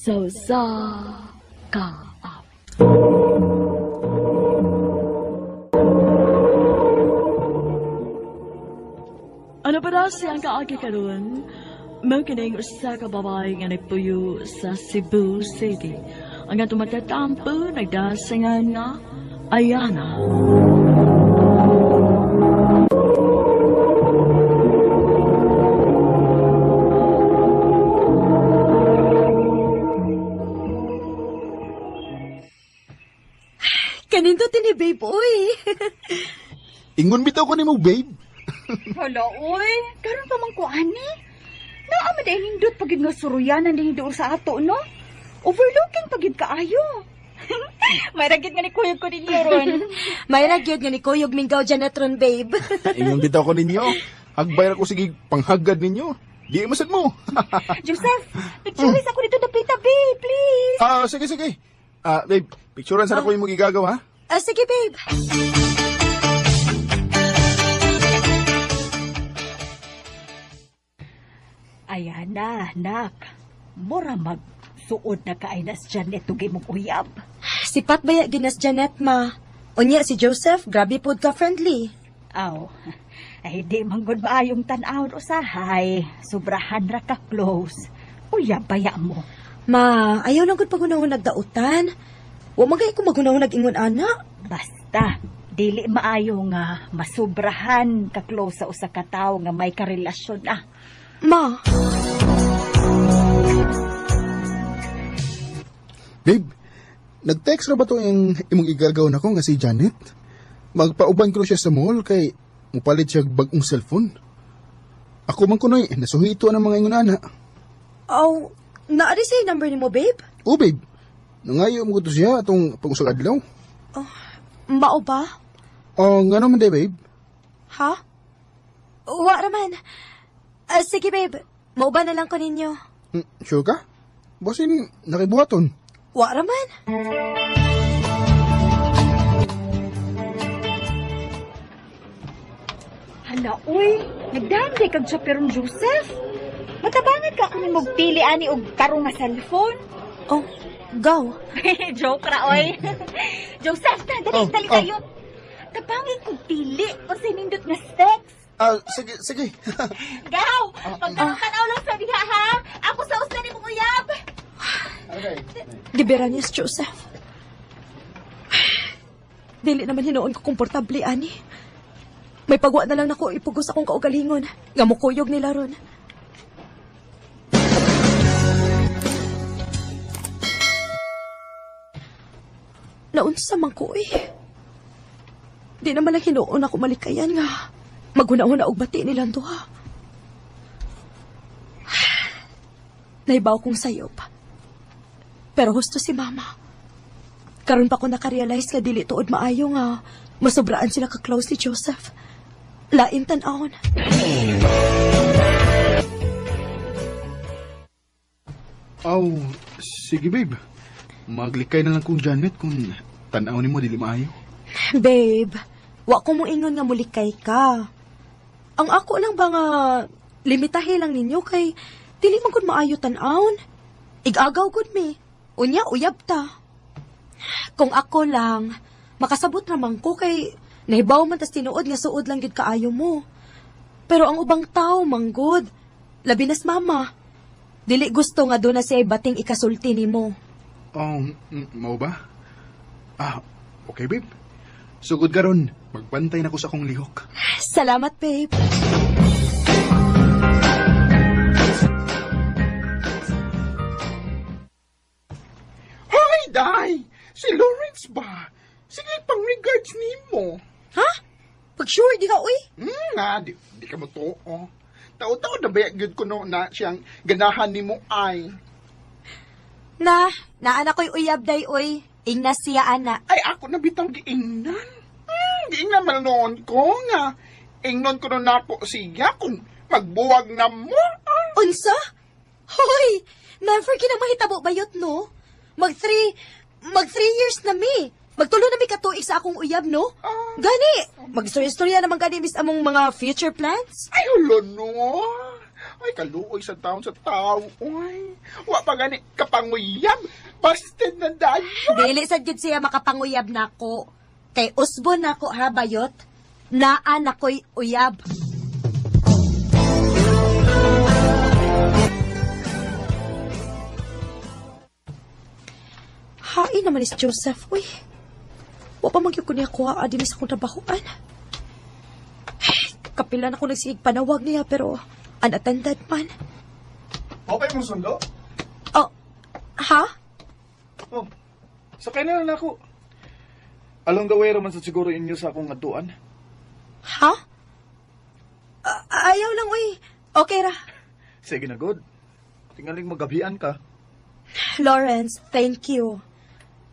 Sa usa ka awit. Ano pa daw siyang kaagi karon? Mao kining usa ka babae nga nagpuyo sa Cebu City. Ang atong matatampo nagdasingan nga Ayana. Kanindot ni babe, uy. Ingon bitaw ko nimo, babe. Hala, oy. Karon pa man ko ani. Naa man dahil nindot pagid nga suruyanan din doon sa ato, no? Overlooking pagid kaayo. May ragid nga ni kuyog ko ninyo ron. May ragyod nga ni Kuyog Minggaw Janet ron, babe. Ingon bitaw ko ninyo. Hagbay ra ko sige panghagad ninyo. Di masad mo. Joseph, pictures ako dito dapita, babe, please. Ah, sige sige. Ah, babe, picturean sana ko yung magigagaw ha. Ah, sige, babe. Ayan na, anak. Mura magsuod na kaay na si Janet tugay mong uyab. Sipat baya ginas Janet, ma. Unya si Joseph, grabe pod ka friendly. Aw, ay di man gud maayong tan-awon usahay. Sobrahan ra ka close. Uyab baya mo. Ma, ayaw lang gud pagunahon nagdautan. Wa man kay ko magunahon nag-ingon ana. Basta, dili maayo nga masubrahan ka close sa usa ka tawo nga may karelasyon na. Ma, Babe, nag-text ra ba to yung imong igagaw nako nga si Janet? Magpauban ko siya sa mall kay mupalit siya og bag-ong cellphone. Ako man kunoy, nasuhito ang mga ingon ana. aw, naari sa number nimo, babe? Oh, babe, nangayo mo ko to siya atong pag-usag adlaw. Mao ba? Oh, ngano man day, babe? Ha? Wa raman. Ah, sige, babe. Mauban na lang ko ninyo. Sure ka? Basin, nakibuhaton. Wa raman. Hala, uy, nagdaan kag chaperon Joseph. Matabangan ka ako ni pili ani og tarong nga cellphone. Oh, go. Joke ra oy. Joseph, na dali Oh, dali oh. kayo. Tabangin kog pili unsay nindot nga specs. Ah, sige, sige. Gaw, pagkatanaw lang sa diha ha. Ako sa usa ni mong uyab. Okay. Gibira niya si Joseph. Dili naman hinuon ko komportable, ani. May pagwa na lang nako ipugos akong kaugalingon. Nga mukuyog nila ron. Naunsa man ko eh. Di naman lang hinuon ako malikayan nga. Maghuna-huna og bati nilang duha. Naibaw kong sayop. Pero husto si mama. Karon pa ko nakarealize nga dili tuod maayo nga masobraan sila ka-close ni Joseph. Lain tan-awon. Aw, sige babe. Maglikay na lang kong Janet kung tanaw nimo dili maayo. Babe, wa ko mo ingon nga mulikay ka. Ang ako lang ba nga limitahe lang ninyo kay dili man gud maayo tan-awon. Igagaw gud mi. Unya uyab ta. Kung ako lang, makasabot raman ko kay nahibaw man tas tinuod nga suod lang gid kaayo mo. Pero ang ubang tao manggod, labi nas mama. Dili gusto nga doon na siya bating ikasulti nimo. Oh, mao ba? Ah, okay babe. Sugod karon, magbantay na ko sa akong lihok. Salamat, babe. Hoy, day! Si Lawrence ba? Sige, pang regards nimo. Ha? Pag sure di ka uy. Nga, di ka mo to, oh. Tao-tao na ba gyud ko no na siyang ganahan nimo ay. Na, naana ko'y uyab day uy. Ingna siya ana. Ay, ako na bitaw giingnan. Giingnan man noon ko nga. Ingnon ko noon nako siya kung magbuwag na mo. Ah. Unsa? Hoy! Never kinang mahitabo bayot, no? Mag 3 years na mi. Magtulo na mi katuig sa akong uyab, no? Ah. Gani! Magstorya-storya naman gani mis among mga future plans. Ay, hulo no. Ay, Kaluoy sa taon sa tao. Uy, wa pa gani kapanguyab. Busted na dayon. Dili sa gyud siya makapanguyab nako. Kay usbon nako ha bayot. Naa nakoy uyab. Hain naman is Joseph. Uy, wa pa man gyud ko niya kuha dinhi sa akong trabahoan. Kapila na ko nagsiig panawag niya pero unattended man. Okay mong sundo? Oh, ha? Oh, sakay na lang ako. Along the way raman sa siguro inyo sa akong atuan. Ha? Ayaw lang, uy. Okay ra. Sige na, good. Tingaling magabian ka. Lawrence, thank you.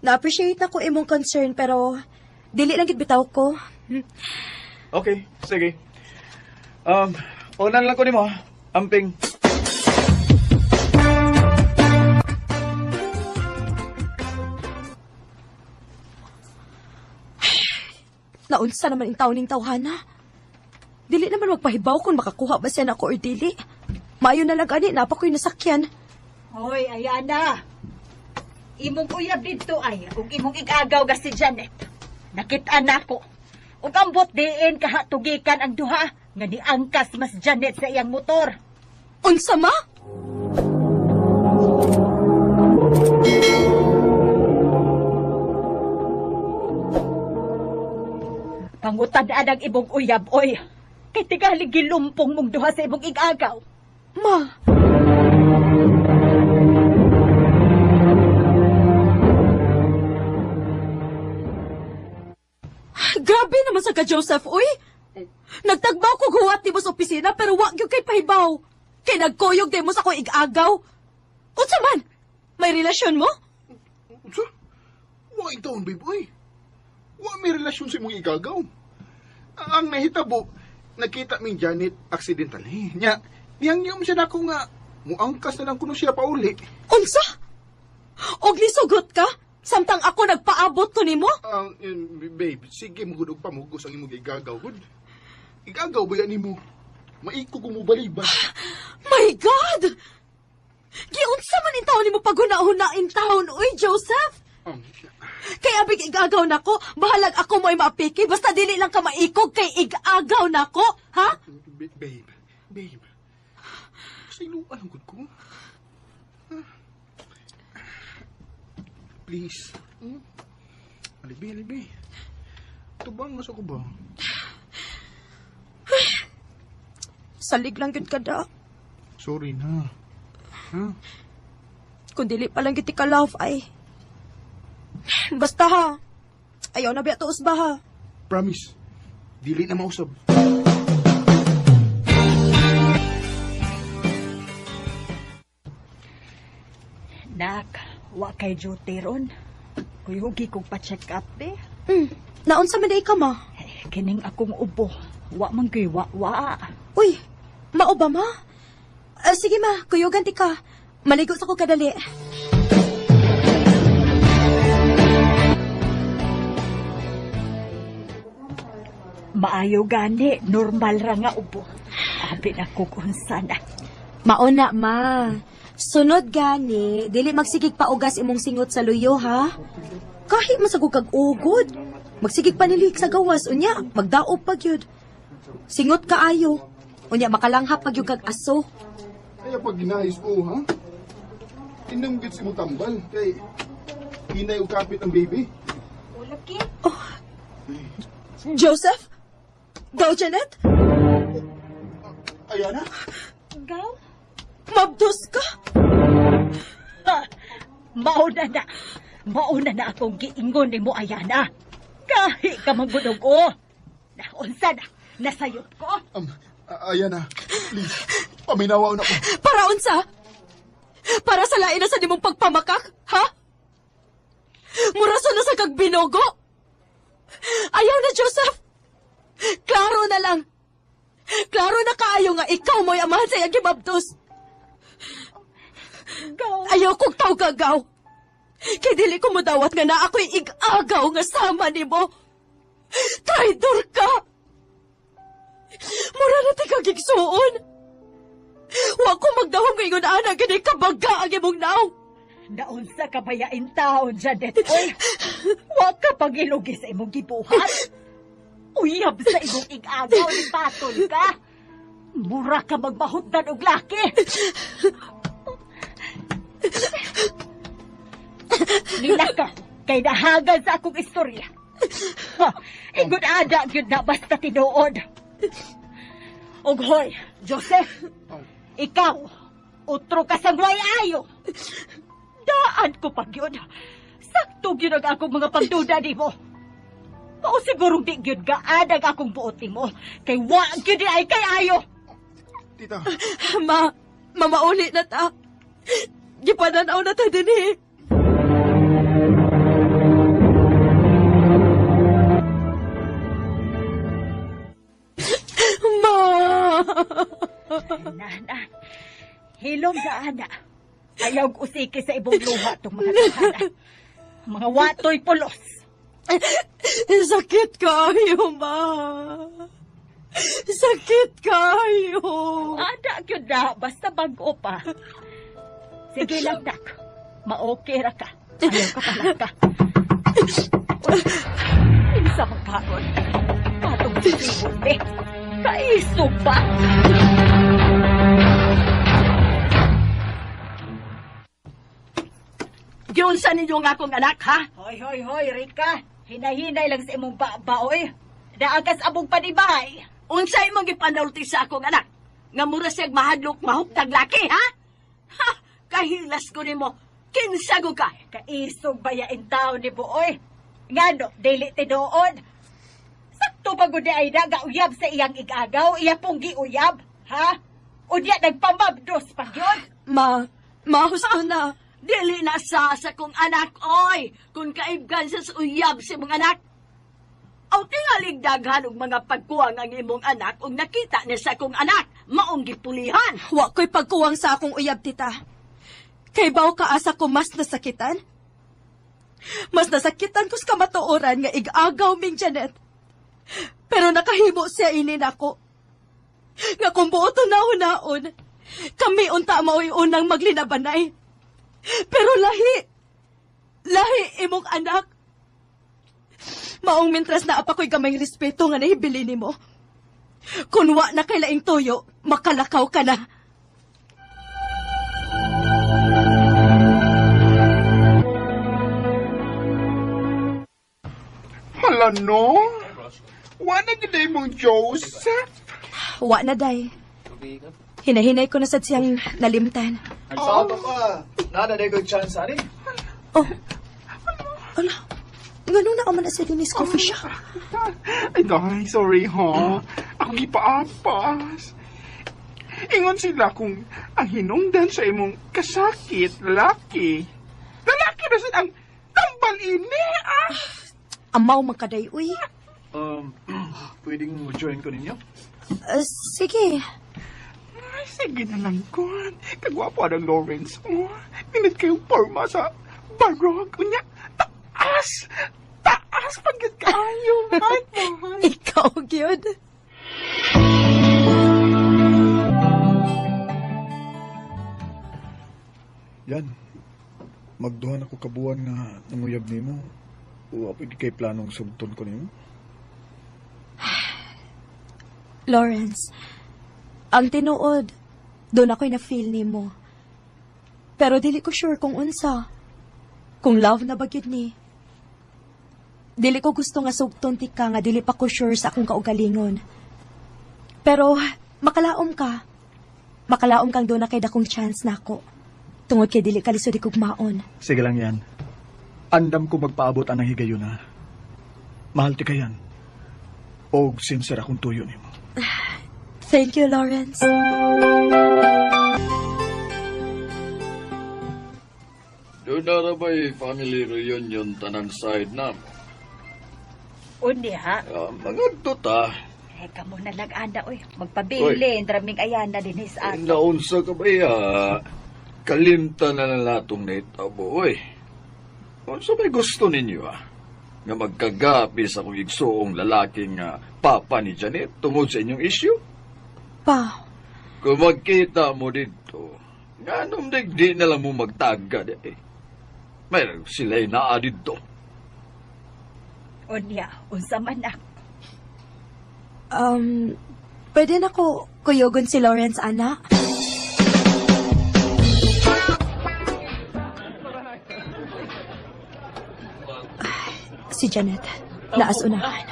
Na-appreciate na ko imong concern pero dili lang gid bitaw ko. Okay, sige. Unan lang ko nimo, ha? Amping. Naunsa naman ang taon ning tawhana. Dili naman magpahibaw kung makakuha ba siya nako or dili. Maayo na lang gani, napa ko'y nasakyan. Hoy, Ayana. Imong uyab didto ay ug imong igagaw ga si Janet. Nakit-an nako. Ug ambot diin kahatugikan ang duha nga niangkas mas Janet sa iyang motor. Unsa ma? Pangutad-an ang imong uyab oy. Kay tingali gilumpong mong duha sa imong igagaw. Ma. Grabe naman sa ka Joseph, uy. Nagtagbaw ko huwat nimo sa opisina pero wa gyud kay pahibaw. Kay nagkuyog di mo sa akong igagaw. Unsa man? May relasyon mo? Unsa? Wa taon, babe, uy. Wa may relasyon sa imong igagaw. Ang nahitabo, nakita ming Janet accidentally. Nya, niyangyom siya nako nga muangkas na lang kuno siya pauli. Unsa? Og nisugot ka? Samtang ako nagpaabot ko nimo? Babe, sige mo gud og pamugos ang imong igagaw gud. Igagaw ba yan nimo? Maiko ko mo balibad. My God! Giunsa man in taon nimo paghuna-huna in taon, uy, Joseph? Kay abig igagaw nako, bahalag ako mo'y maapiki, basta dili lang ka maikog kay igagaw nako, ha? Babe, babe. Siluan ang gud ko. Please. Alibi, alibi. Tubang nga sa ko ba? Salig lang gyud ka da. Sorry na. Ha? Kung dili pa lang gyud ti ka love ay. Basta ha. Ayaw na biya tuos ba ha? Promise. Dili na mausab. Nak, wa kay duty ron. Kuyugi kong pa-check up de. Naunsa man day ka ma? Eh, kining akong ubo. Wa man ko'y wa-wa. Uy, mao ba ma? Sige ma, kuyugan ti ka. Maligo sa ko kadali. Maayo gani, normal ra nga ubo. Abi na ko kung sana. Mauna ma. Sunod gani, dili magsigig paugas imong singot sa luyo ha. Kahit masagog kag ugod. Magsigig panilik sa gawas unya, magdaop pag yun. Singot kaayo. Unya makalanghap pag yun kag aso. Kaya pag ginayos mo, ha? Inang gid si mo tambal kay hinay og kapit ang baby. Ulaki. Oh. Joseph? Go, Janet? Ayana? Gaw? Mabdos ka? Ha, mauna na. Mauna na akong giingon ni mo, Ayana. Kahi ka manggudog o. Naunsa na. Nasayop ko. Ayana, please. Paminawa na ko. Para unsa? Para sa lain na sa nimong pagpamakak, ha? Muraso na sa kag binogo. Ayaw na, Joseph. Klaro na lang. Klaro na kaayo nga ikaw mo'y amahan sa iyang gibabdos. Gaw. Ayaw kong tawgagaw. Kay dili ko mudawat nga na ako'y igagaw nga sama nimo. Traidor ka! Mura na ti kagigsuon. Wa ko magdahom nga ingon ana gani kabaga ang imong naong. Naunsa ka bayain taon, Janet, oy. Wa ka pagilugi sa imong gibuhat. Uyab sa imong igagaw ni patol ka. Mura ka magmahutdan og laki. Nilakaw kay nahagan sa akong istorya. Ha, ingon ada gyud na basta tinuod. Og hoy, Joseph, ikaw, utro ka sa ayo. Daan ko pa gyud. Sakto gyud ang akong mga pagduda nimo. Mao sigurong di gyud gaan ang akong buot nimo kay wa gyud ay kay ayo. Tita, Ma, mamauli na ta. Gipananaw na ta dinhi. Ma! Na, na. Hilom na ana. Ayaw og usiki sa ibong luha tong mga tahanan. Mga watoy pulos. Sakit kayo, ma. Sakit kayo. Ada gyud na basta bag-o pa. Sige lang dak. Ma-okay ra ka. Ayaw ka pala ka. Uy, Kinsa man karon? Katong sibol be. Kaisog pa. Giunsa ninyo nga akong anak, ha? Hoy, hoy, hoy, Rika. Hinahinay lang sa imong baba, oy. Daagas abong panibay. Unsay imong gipanulti sa akong anak? Nga mura siyag mahadlok mahuktag laki, ha? Ha! Kahilas ko nimo. Kinsa ko ka? Kaisog bayain taon ni Buoy. Ngano, dili tinuod. Sakto pa gud ay na gauyab sa iyang igagaw, iya pong giuyab, ha? Unya nagpamabdos pa gyud. Ma, ma, husto na. Dili na sa kong anak, oy! Kung kaibgan sa uyab sa imong anak. Aw tingalig daghan og mga pagkuwang ang imong anak ug nakita ni sa kong anak, maong gipulihan. Wa ko'y pagkuwang sa akong uyab, tita. Kay baw ka asa ko mas nasakitan? Mas nasakitan ko sa kamatuoran nga igagaw ming Janet. Pero nakahimo siya ini nako. Nga kung buoto na hunaon, kami unta mao'y unang maglinabanay. Pero lahi, lahi imong anak. Maong mintras na apa ko'y gamay respeto nga nahibili nimo. Kun wa na kay laing tuyo, makalakaw ka na. Hala no? Wala gid mong Joseph. Wa na, day. Hinahinay ko na sad siyang nalimtan. Sa ato ka, nana na ko'y chance, ani? Oh. Ala. Ganun na man na siya din coffee shop. Ay, day, sorry ha. Ako gipaapas. Ingon sila kung ang hinungdan sa imong kasakit, lalaki. Lalaki na sad ang tambal ini, ah! Amaw man kaday, uy. Pwedeng mo-join ko ninyo? Sige. Ay, sige na lang, kon. Kagwapo ang Lawrence. Oh, minit kayong forma sa barog. Unya, taas! Taas pagkat kaayo. Ay, mahal. Ikaw, gyud. Yan. Magduhan ako kabuan nga nanguyab nimo. Wa pwede kay planong sugton ko nimo. Lawrence, ang tinuod, doon ako'y na-feel nimo. Pero dili ko sure kung unsa. Kung love na ba gyud ni. Dili ko gusto nga sugton ti ka nga dili pa ko sure sa akong kaugalingon. Pero makalaom ka. Makalaom kang doon na kay dakong chance nako. Tungod kay dili ka lisod ikugmaon. Sige lang yan. Andam ko magpaabot anang higayon na. Mahal ti kayan. Og sincere akong tuyo nimo. Thank you, Lawrence. Doon na ra ba'y family reunion tanan side na mo? Unya, Mangadto ta. eh kamo na lang ana oy. Magpabili raming ayana dinhi sa ato. Naunsa ka ba ya? Kalimta na lang natong naitabo, oy. Unsa may gusto ninyo, ah? Nga magkagapi sa kong igsuong lalaking papa ni Janet tungod sa inyong issue? Pa, Kung magkita mo dito, nganong digdi na lang mo magtaga di eh. Mayroon sila'y naa dito. Unya, unsa man ak. Pwede na ko kuyogon si Lawrence, ana? Si Janet, naas unahan.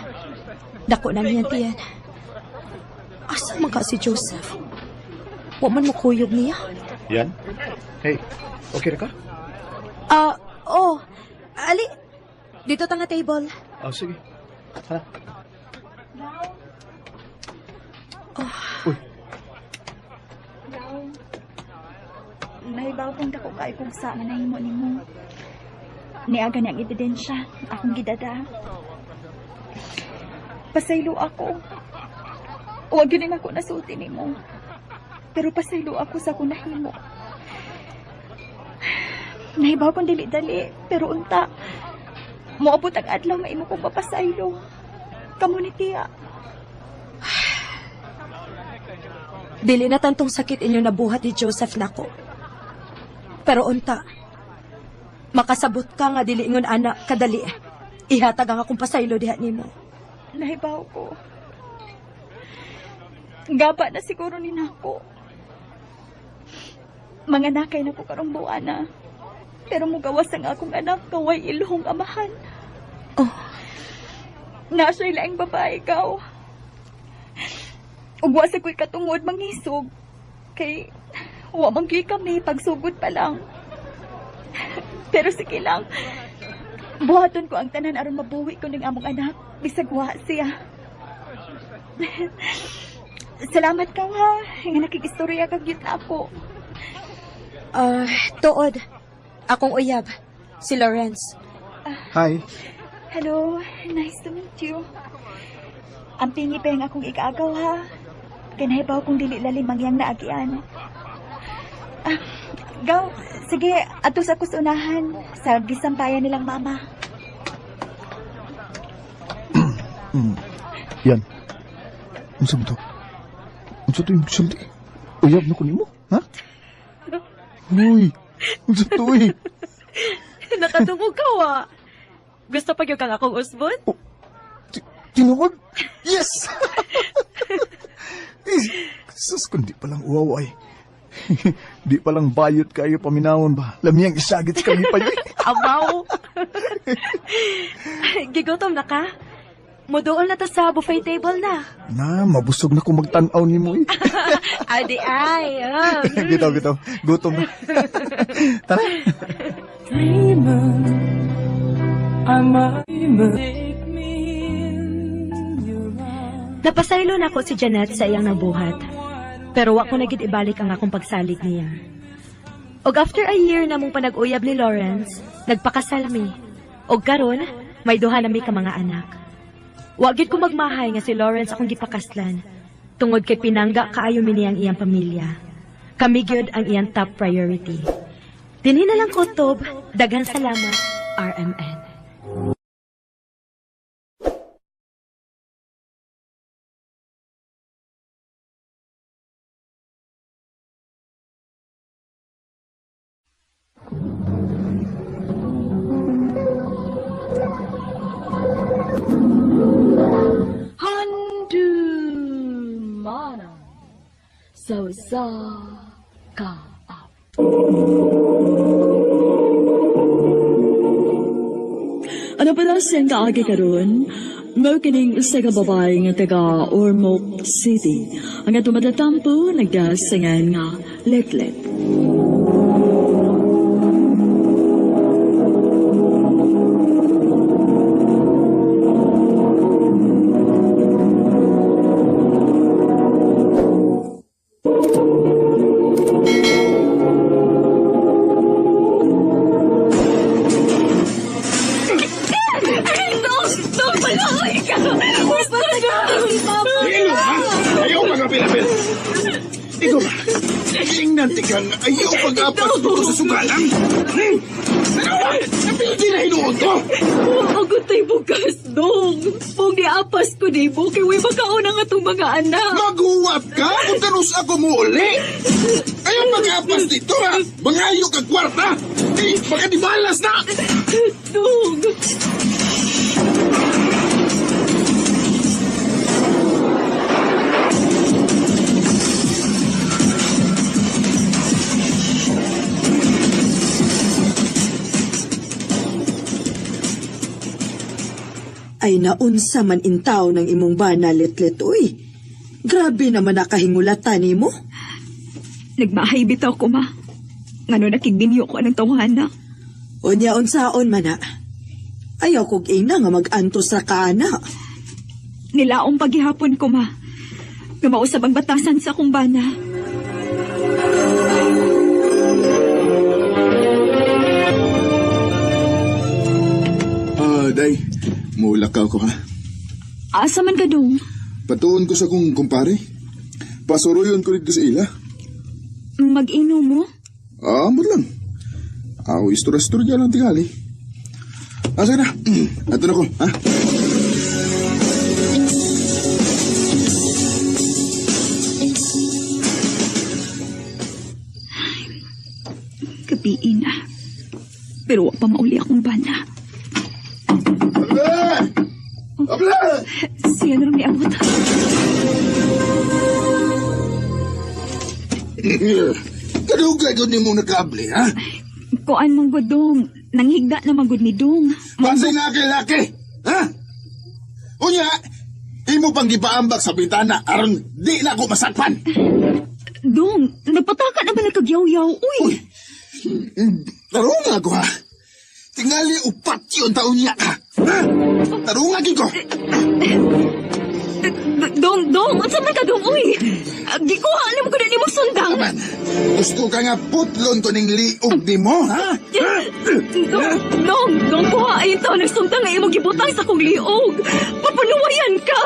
Dako na niyan tiyan. Asa man ka si Joseph? Wa man mo kuyog niya. Yan? Hey, okay ra ka? Oh. Ali, dito ta nga table. Ah, sige. Hala. Uy. Gaw. Nahibaw kong dako kay kung sa nga nahimo nimo. Niaga ni ang ebidensya, akong gidada. Pasaylo ako. Huwag yun ako nasulti nimo. Pero pasaylo ako sa akong nahimo. Nahibaw kong dili-dali, pero unta. Moabot ang adlaw nga imo kong mapasaylo. Kamo ni Tia. Dili na tantong sakit inyo nabuhat ni Joseph nako. Pero unta, makasabot ka nga dili ingon anak kadali. Ihatag ang akong pasaylo diha nimo. Nahibaw ko. Gaba na siguro ni nako. Mga nakay na ko karong buwana. Pero mugawas ang akong anak kaway iluhong amahan. Oh. Nasa ilaing babae ikaw. Ug wa sa ko'y katungod mangisog. Kay wa man gyud kami pagsugod pa lang. Pero sige lang. Buhaton ko ang tanan aron mabuhi ko ning among anak bisag wa siya. Salamat ka ha. Nga nakikistorya ka gyud na ako. Tuod. Akong uyab, si Lawrence. Hi. Hello, nice to meet you. Ang pingi pa yung akong ikaagaw ha. Kinahibaw kong dili lalim ang iyang naagian. Gaw, sige, ato sa kusunahan sa gisampayan nilang mama. Yan. Unsa ba to? Unsa to yung sulti? Uyab na ko nimo, ha? Uy, unsa to eh? Nakatungog ka, wa. Gusto pa gyud kang akong usbon? Oh, tinuod? Yes! Eh, sus, kung di palang uwaw ay. Di palang bayot kayo paminawon ba? Lamiyang isagit sa kalipay. Abaw! Gigutom na ka? Muduol na ta sa buffet table na. Na, mabusog na kung magtan-aw ni mo eh. Adi ay. Bitaw, bitaw. Gutom na. Tara. Dreamer, I'm a dreamer. Take me in your arms. Napasaylo na ako si Janet sa iyang nabuhat. Pero wa ko na gid ibalik ang akong pagsalig niya. Og after a year na mong panag-uyab ni Lawrence, nagpakasal mi. Og karon, may duha na mi ka mga anak. Wa gid ko magmahay nga si Lawrence akong gipakaslan. Tungod kay pinangga kaayo mi niyang iyang pamilya. Kami gyud ang iyang top priority. Dinhi na lang kutob, daghan salamat, RMN. Handumanan sa usa ka Ano pa daw siyang kaagi karon? Mao kining usa ka babae nga taga Ormoc City. Ang atong matatampo nagdasingan nga Letlet. Hello, ha? Ayaw magapil-apil. Ikaw ba? Tingnan, tikan. Ayaw pag-apas dito sa sugalan. Ano ba? Pwede na hinuon to! Huwag tayo bugas, dong. Pong niapas ko ni mo, kay way makauna nga itong mga anak. Maghuwat ka kung kanus ako mo uli! Ayaw mag-apas dito, ha? Mangayo kag kwarta! Eh, baka di balas na! Dong! Ay naunsa man intaw ng imong bana Letlet uy. Grabe naman nakahingulatan nimo. Nagmahay bitaw ko, ma. Ngano nakigbinyo ko anang tawhana. Unya unsaon man na. Ayaw kog ina nga mag-antos ra ka ana. Nilaong paghihapon ko, ma. Nga mausab ang batasan sa akong bana. Ah, day. Mulakaw ko ha. Asa man ka dong? Patuon ko sa kong kumpare. Pasuruyon ko dito sa ila. Mag-inom mo? Ah, amot lang. Aw, istura-isturya lang tingali. Ah, sige na. Ato na ko, ha? Gabiin na. Pero wa pa mauli akong bana. Able! Able! Siya na rin niabot. Kadugay ko ni mo nakable, ha? Kuan mong gudong. Nanghigda na magud ni Dong. Pansay na kay laki, ha? Unya, imo pang gipaambak sa bintana aron di na ako masakpan. Dong, nagpataka na ba nagkagyaw-yaw? Uy! Tarunga ko, ha? Tingali upat yun taon niya ka. Ha? Tarunga gid ko. Dong, Dong, unsa man ka dong, uy? Gikuha na mo ko na nimo sundang. Aman, gusto ka nga putlon to ning liog ni mo, ha? Dong, dong, dong, kuha ay taon ng sundang nga imong gibutang sa kong liog. Papanuwayan ka!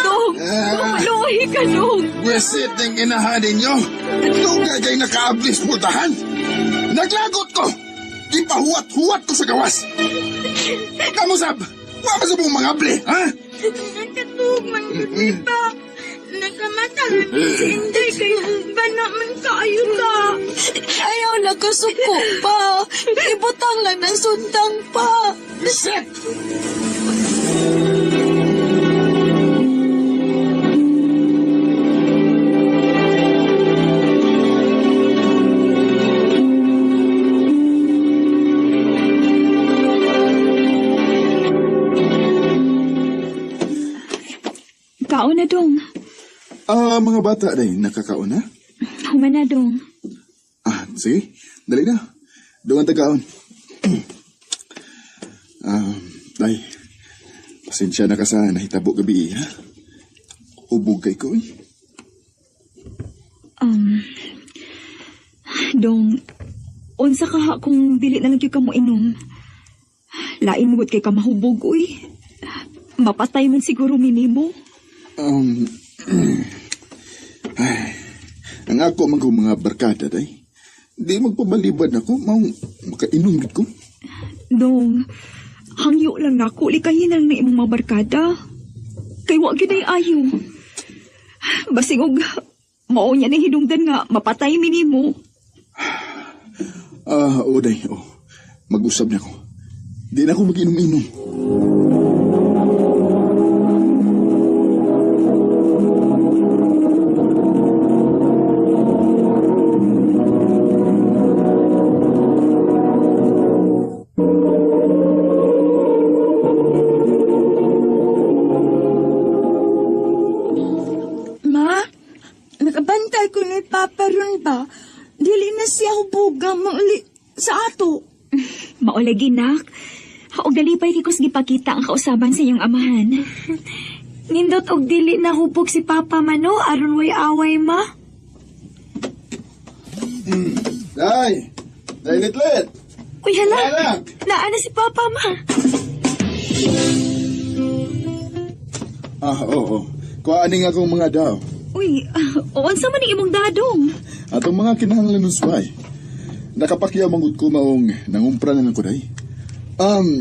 Dong, papanuwahi ka, dong. Wisit ng inahan ninyo. Dugay kay nakaablis putahan. Naglagot ko. Gipahuwat-huwat ko sa gawas. Kamu sab, wa man sa buong mga abli, ha? Nakatug man gud ni pa. Nakamata si Inday kay bana man kaayo ka. Ayaw na kasuko pa. Ibutang lang ng sundang pa. Wisit! Kaon na, Dong. Ah, mga bata, day. Nakakaon na? Human na, Dong. Ah, sige. Dali na. Doon ang tagaon. Ah, day. Pasensya na ka sa nahitabo gabi, ha? Hubog kay ko, eh. Dong, unsa ka ha kung dili na lang gyud ka mo inom? Lain mo gud kay ka mahubog, uy. Mapatay man siguro minimo. Ay, ang ako man kong mga barkada, day. Di magpabalibad ako, maong makainom gid ko. Dong, hangyo lang nako, likayin na lang na imong mga barkada. Kay wa gyud ay ayo. Basig og mao niya ning hinungdan nga mapatay minimo. Ah, oo, day. Oh, mag-usab na ako. Di na ako mag-inom-inom. Ma, nakabantay ko ni Papa ron ba? Dili na siya hubuga mauli sa ato. Maulagi nak. Og dalipay kay kus gipakita ang kausaban sa iyong amahan. Nindot og dili na hubog si Papa mano aron way away ma. Day! Day, Litlit! Uy hala, Anak! naa na si Papa ma. Ah, oo. Oh, Kuhaan nga akong mga daw. Uy, unsa man ni imong dadong? Atong mga kinahanglan ng spy. Nakapakyaw manggod ko maong nangumpra na lang ko day.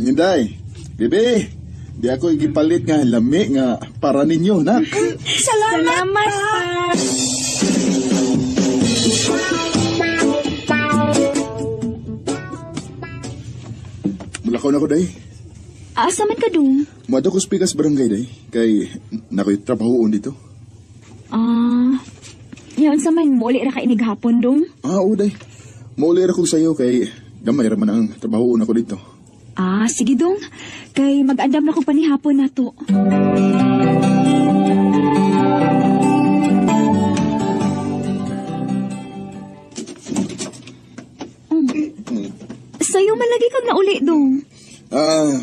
Inday, bebe, di ako igipalit nga lami nga para ninyo, nak. Salamat, Salamat, pa. Mulakaw na ko day. Asa man ka dong? Muadto ko sa Pikas Barangay day kay nakoy trabahoon dito. Ah, yan unsa man muli ra ka inig hapon dong? Ah, oo day. Mauli ra ko sayo kay gamay ra man ang trabahoon ako dito. Ah, sige dong. Kay mag-andam na ko panihapon na to. Sa'yo man lagi kag nauli dong. Ah,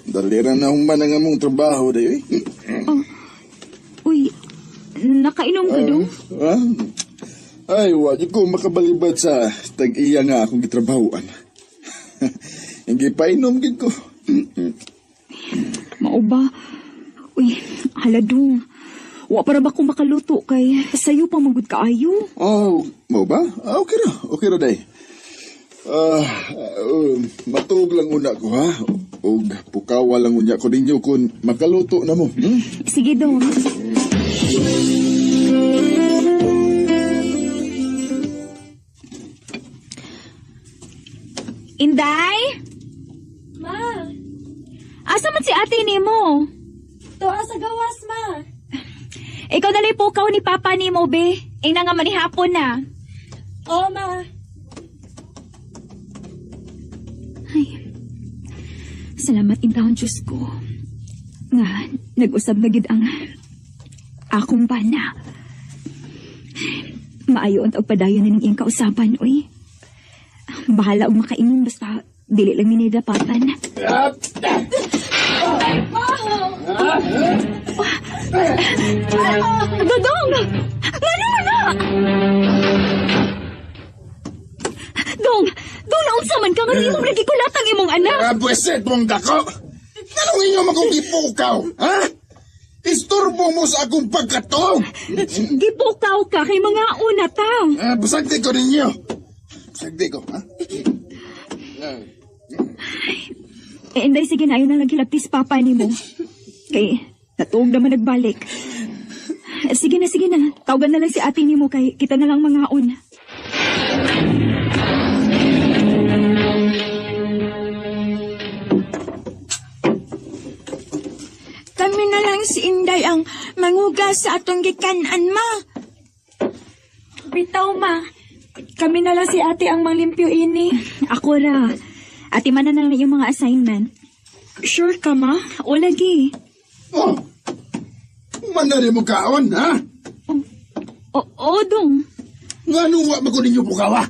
dali ra na human ang among trabaho day. Uy. Oh. Uy, nakainom ka dong? Ah, ay, wajib ko makabalibad sa tag-iya nga akong gitrabahoan. Hindi pa inom gid ko. Mao ba? Uy, hala dong. Wa para ba ko makaluto kay sayo pa magud kaayo? Oh, mao ba? Ah, okay ra. Okay ra day. Matuog lang una ko ha. Og pukawa lang unya ko ninyo kung makaluto na mo. Hmm? Sige dong. Inday? Ma, Asa man si ate nimo? tuwa sa gawas, ma. Ikaw dali pukaw ni papa nimo be. Ingna nga manihapon na. Oo, ma. Ay. Salamat intawon Diyos ko. Nga nag-usab na gid ang akong bana. Maayo ang padayon na iyang kausaban, uy. Bahala og makainom basta dili lang ni dapatan. Dodong! Ngano man na? Dong! Dong, naunsa man ka nga imong nagikulat ang imong anak. Ah, buwesit mong dako! Anong inyo makong gipukaw? Ha? Isturbo mo sa akong pagkatong! Gipukaw ka kay mga una ta. Ah, busagdi ko ninyo. Busagdi ko, ha? Eh, inday, sige na, ayaw na lang hilaptis papa nimo. Kay, natuog naman nagbalik. Sige na, sige na. Tawagan na lang si ate nimo kay kita na lang mangaon. Kami na lang si Inday ang mangugas sa atong gikanan, ma. Bitaw, ma. Kami na lang si ate ang manglimpyo ini. Ako ra. Ate man na lang yung mga assignment. Sure ka, ma? O lagi. Oh! Manari mo kaon, ha? O, dong. Nga nuwa ba ko ninyo pukawa?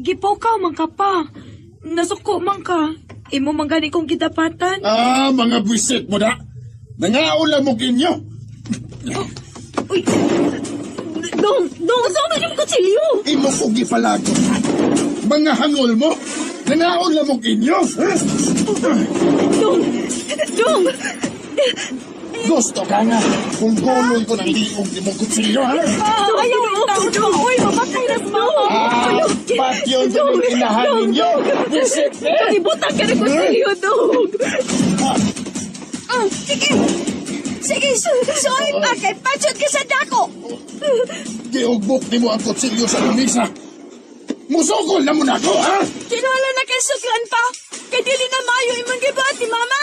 Gipukaw man ka pa. Nasuko man ka. Imo man gani kong gidapatan. Ah, mga buwisit mo na. Nangaon lang mo kinyo. Uy! Dong! Dong! Saan man yung kutsilyo? Imo ko gipalagot. Mga hangol mo. Nangaon lang mo kinyo. Ha? Dong! Dong! Gusto ka nga. Kung gulon ko ng liog ni mong kutsilyo, ha? Ayaw, itaw, dong. Uy, mamatay na sa mama. Ah, patyon ko ng inahan ninyo. Buwisit eh! Ibutang ka ng kutsilyo, dong! Sige. Sige, sorry pa kay patsot ka sa dako. Giugbok ni mo ang kutsilyo sa lamisa. Musukol na mo na ako, ha? Kinala na kay suklan pa. Kay dili na maayo imong gibuhat ni mama.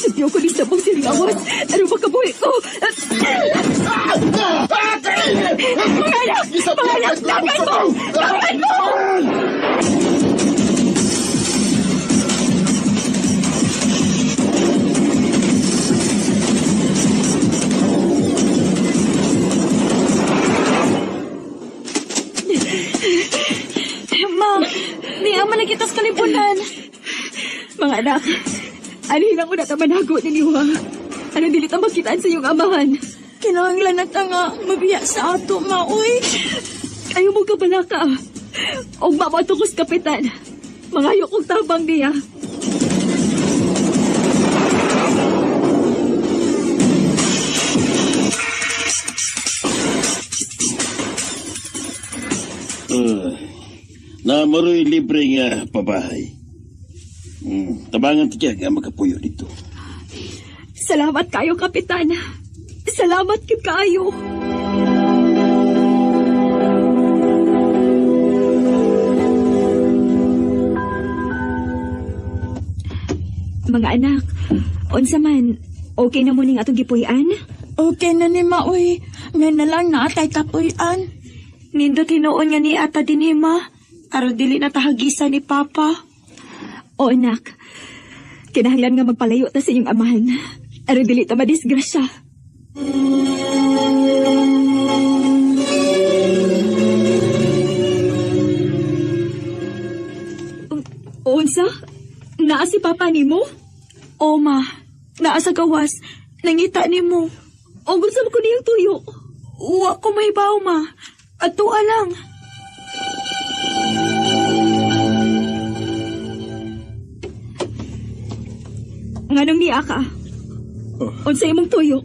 Sadyo ko ni sabong siriawas. Ano ba kabuhi ko? Mga anak! Mga anak! Tagan mo! Tagan mo! Ma, niya man kita sa kalibunan. Mga anak, alihin ang una ta manago ninyo ha. Anong dili ta makitaan sa iyong amahan? Kinahanglan na ta nga mabiya sa ato, ma, uy. Ayaw mo kabalaka. Og mamato ko sa kapitan. Mangayo kong tabang niya. Maroy libre nga pabahay. Tabangan ti nga makapuyo dito. Salamat kayo, Kapitan. Salamat kid kaayo. Mga anak, unsa man, okay na mo ning atong gipuy-an? Okay na ni Maoy. Nga na lang naatay kapuy-an. Nindo tinuon nga ni ata din ma. Aron dili na tahagisa ni Papa. O anak, kinahanglan nga magpalayo ta sa inyong amahan. Aron dili ta madisgrasya. Unsa? Naa si Papa nimo? O ma, naa sa gawas. Nangita nimo. O unsa man ko niyang tuyo? Wa ko mahibaw ma. Atua lang. Nganong niya ka? Unsa imong tuyo?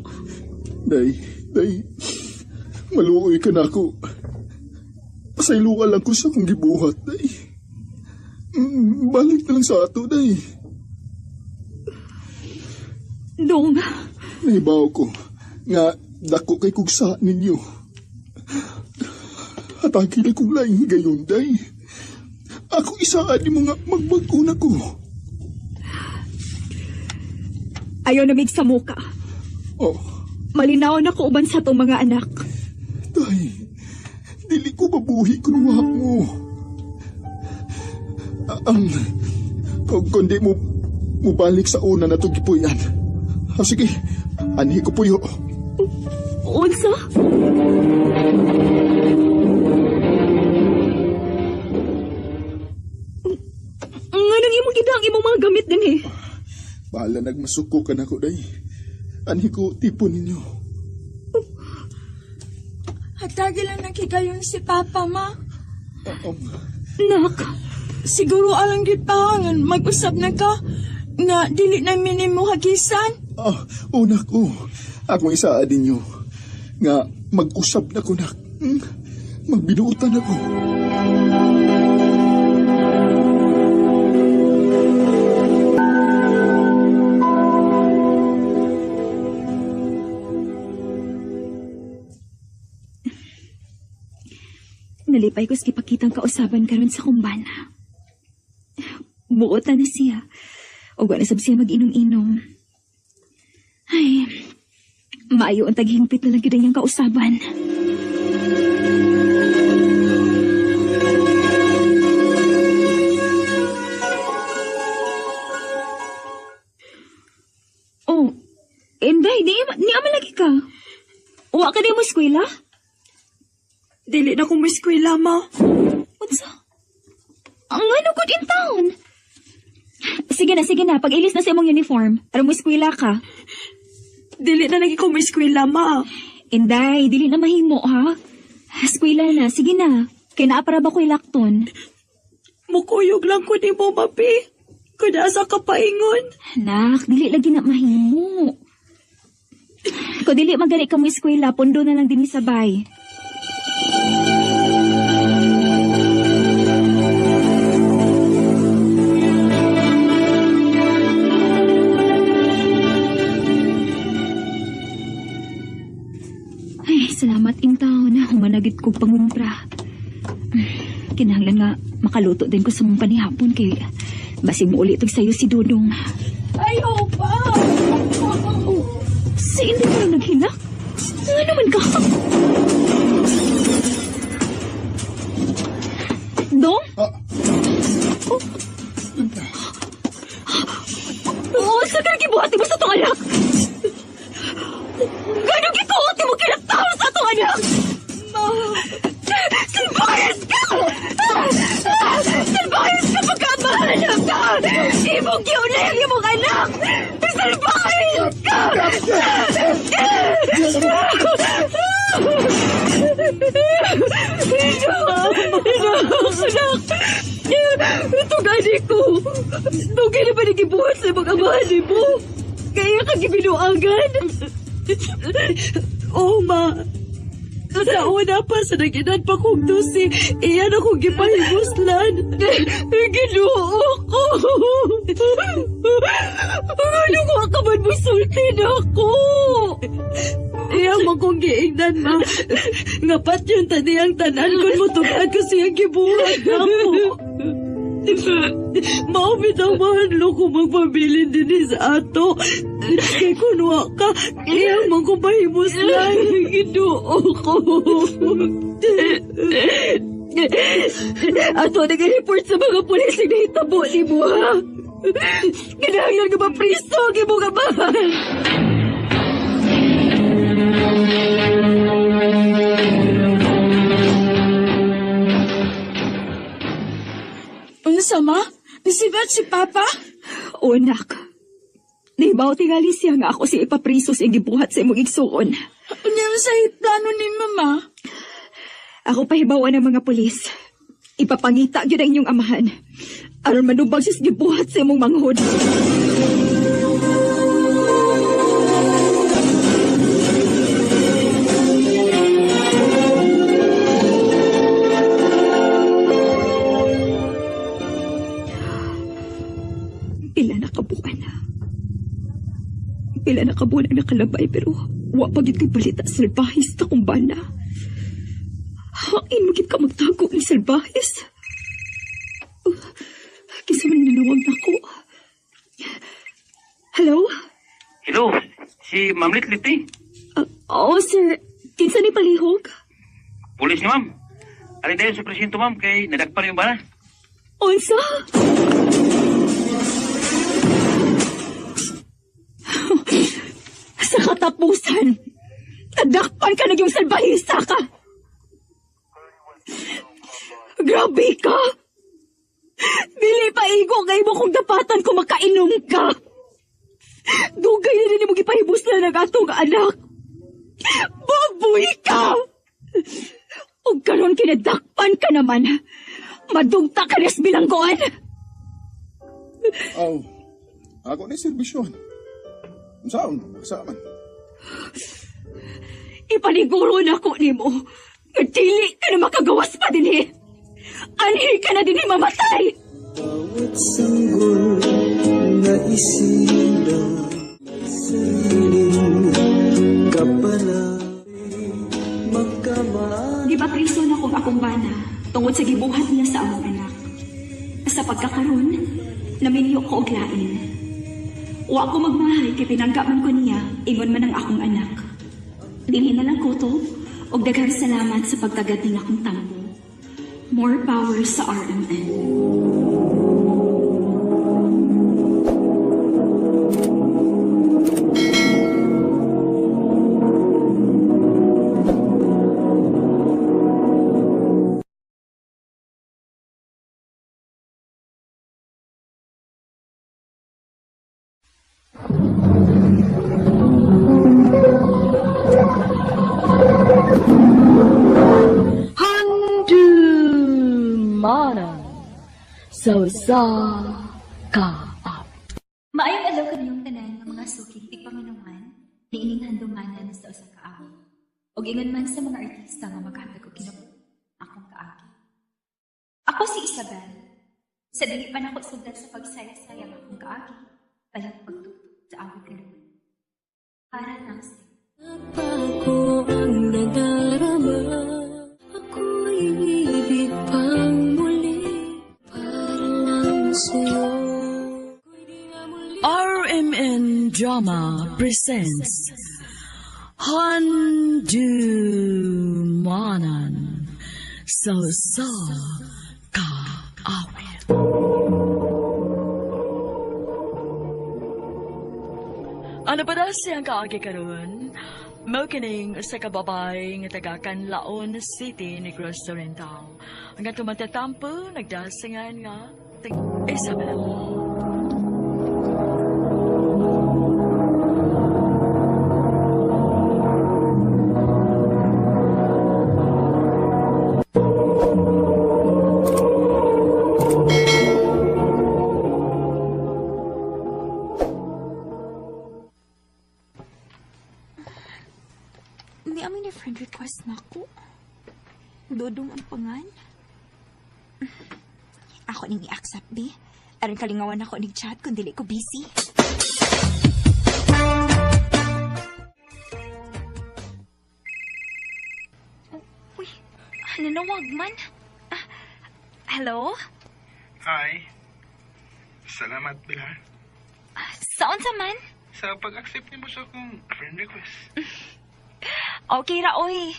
Day, day, maluoy ka na ako. Pasayloa lang ko sa akong gibuhat, day. Balik na lang sa ato, day. Dong. Nahibaw ko nga dako kay kugsa ninyo. Hatagi na kong laing higayon, day. Ako isaan ni mga magbag-o na ko. Ayaw na mig sa muka. Oh. Malinaw na ko uban sa itong mga anak. Day, dili ko mabuhi kung wa mo. Kung di mo mubalik sa una na itong gipuyan. Ah, sige, anhi ko puyo. Unsa? Nganong imong gidang imong mga gamit din eh? Bahala nagmasuko ka na ko, day. Anhi ko tipon ninyo. Hatagi lang nakigayon si Papa, ma. Nak. Siguro alang gid pa nga mag-usab na ka nga dili na minimo hagisan. Ah, una ko. Akong isaa ninyo nga mag-usab na ko, nak. Magbinuotan ako. Nalipay ko sa gipakitang kausaban karon sa kumbana. Buot na na siya. O wala sab siya mag-inom-inom. Ay, maayo ang taghingpit na lang gyud ang iyang kausaban. Oh, Inday, di ama lagi ka. Wa ka di mo eskwela? Dili na ko mo eskwela, ma. Unsa? Ang ano good in town? Sige na, sige na. Pag-ilis na sa imong uniform, aron mo eskwela ka. Dili na lagi ko mo eskwela, ma. Inday, dili na mahimo, ha? Eskwela na, sige na. Kay naa para ba ko'y lakton? Mukuyog lang ko ni mo, mapi. Kung asa ka paingon. Anak, dili lagi na mahimo. Kung dili magani ka mo eskwela, pundo na lang din sabay. Ay, salamat intaw na humanagit kong pangumpra. Kinahanglan nga makaluto din ko sa mong panihapon kay basig mo ulit sayo si Dudong. Ay, opa! Oh, si hindi ka lang naghinak? Ano naman ka? Dong? Ah. Oh. Oh, sa ka gibuhat mo sa itong anak? Ganong gituot mo kinataw sa itong anak? Ma! Salbayas ka! Salbayas ka pagkamahanap ka! Imong giunay ang imong anak! Salbayas ka! Anak! Anak! Ito gani ko! Dugay na ba nagibuhat sa imong amahan ni mo? Kaya ka gibinuangan? Oh, ma. Sa una pa sa nag-edad pa kong 12, iyan akong gipahimuslan. Ginoo ko. Ano ko ka man musulti na ako? Iyang man kong giingnan, ma. Nga patyon tani ang tanan kung mutugad ko siyang gibuhat nako. Mao bitaw mahadlok ko magpabilin dinhi sa ato. Kay kun wa ka, iyang man kong pahimuslan. Ginoo ko. Ato nag-report sa mga pulis ang nahitabo nimo, ha? Kinahanglan nga mapriso ang imong amahan. Unsa ma? Nisibat si Papa? O nak, nahibaw tingali siya nga ako si ipapriso sa iyang gibuhat sa imong igsuon. Unya sa plano ni Mama? Ako pahibawan ng mga pulis. Ipapangita gyud ang inyong amahan. Aron manubag siya sa gibuhat sa imong manghod. Pila na kabuan. Pila na kabuan ang nakalabay pero wa pa gyud kay balita salbahis ta kung bana. Hain mo gyud ka magtago ni salbahis. Kinsa man nanawag nako. Hello? Hello, si Ma'am Litlit eh. Oo, sir. Kinsa ni palihog? Pulis ni ma'am. Ari dayon sa presinto ma'am kay nadakpan yung bana. Unsa? Sa katapusan, nadakpan ka na yung salbahista ka. Grabe ka! Dili pa igo kay mo kung dapatan ko makainom ka. Dugay na rin mo gipahibos na ng atong anak. Baboy ka! Ug karon kinadakpan ka naman. Madugta ka res bilanggoan. Aw, ako ni serbisyon. Unsaon, sa man. Ipaniguro na ko nimo. Nga dili ka na makagawas pa dinhi. Anhi ka na dinhi mamatay. Bawat sanggol na isilang sariling kapala magkama. Gipapriso na kong akong bana tungod sa gibuhat niya sa among anak. Sa pagkakaron, naminyo ko og lain. Wa ko magmahay kay pinangga man ko niya, ingon man ang akong anak. Dinhi na lang kutob, og daghang salamat sa pagtagad ning akong tambo. More power sa RMN. Handumanan sa usa ka Maayong adlaw kaniyong tanan nga mga suking tigpaminawan niining handumanan sa usa ka awit. Ug ingon man sa mga artista nga maghatag og kinabuhi akong kaagi. Ako si Isabel. Sa dili pa nako sugdan sa pagsaya-saya ang akong kaagi, balang pagtuto sa awit karon. Para lang sa Ako ang nadarama, ako'y ibig pang muli, para lang sa'yo. RMN Drama presents Handumanan sa usa ka awit. Ano pa daw siyang kaagi karon? Mao kining usa ka babay nga taga Canlaon City, Negros Oriental. Ang atong matatampo nagdasingan nga Isabel. Ni amin ni friend request na ko. Dodong ang pangan. Ako ning i-accept, be. Aron kalingawan ako ning chat kung dili ko busy. Oh, uy, nanawag man. Ah, hello? Hi. Salamat, Pilar. Saan sa man? Sa pag-accept nimo sa akong friend request. Okay ra, oy.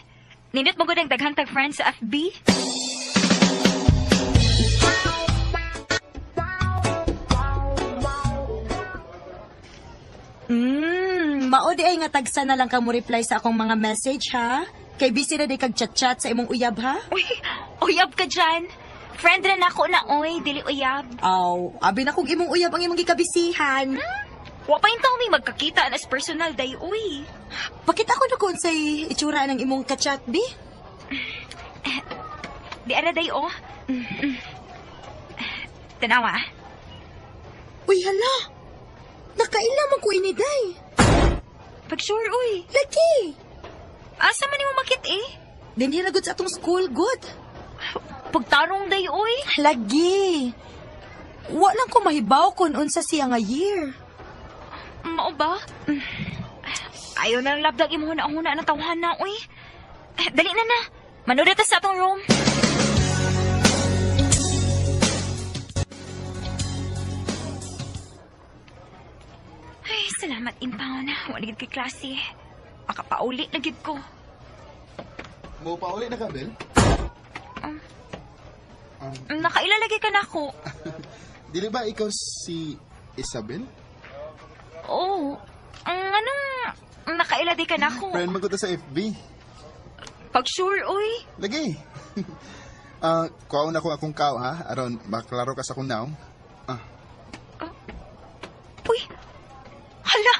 Nindot mo gud ang daghang tag friends sa FB. Mao di ay nga tagsa na lang ka mo reply sa akong mga message, ha? Kay busy na di kag chat-chat sa imong uyab, ha? Uy, uyab ka dyan. Friend ra nako na, oy. Dili uyab. Aw, abi na kung imong uyab ang imong gikabisihan. Wa pa yung may magkakita as personal, day, uy. Pakita ko na kung unsay itsura ng imong kachat, bi. Di ara, day, oh. Tanawa. Uy, hala. Nakaila man ko ini, day. Pag sure, uy. Lagi. Asa man nimo makit, eh? Dinhi ra gud sa atong school, good. Pagtarong, day, uy. Lagi. Wa lang ko mahibaw kung unsa siya nga year. Mao ba? Ayaw na lang labdag imo huna-huna na tawhan na, uy. Dali na na. Manood ta sa atong room. Ay, salamat, impound. Wala gid kay klase. Makapauli na gid ko. Mo pauli na ka, Bel? Nakailalagay ka na ako. Dili ba ikaw si Isabel? Oo. Anong nakailalagay ka na ako? Friend mo ko to sa FB. Pag sure, uy. Lagi. Kuhaon ako akong kao, ha? Aron, maklaro ka sa akong naong. Ah. Uy. Hala,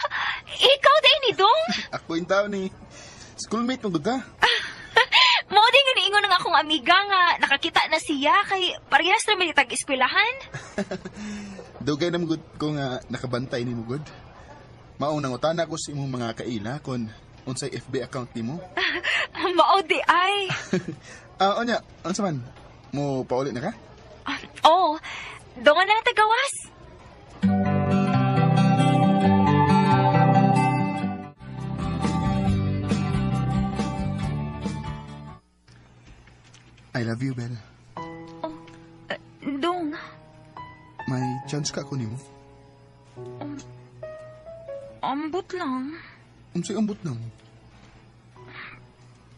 ikaw din ni Dong? Ako yung tao ni schoolmate mo, gud, ha? Mao din nga niingon ng akong amiga nga nakakita na siya kay parehas ra man tag-eskwelahan. Dugay na gud ko nga nakabantay nimo gud. Mao nang utana ko sa imong mga kaila kon unsay FB account nimo. Mao di ay. Onya, unsa man? Mo pauli na ka? Oh, dongan na lang tagawas. I love you, Belle. Oh, Dong. May chance ka ko nimo? Ambot lang. Unsay ambot lang?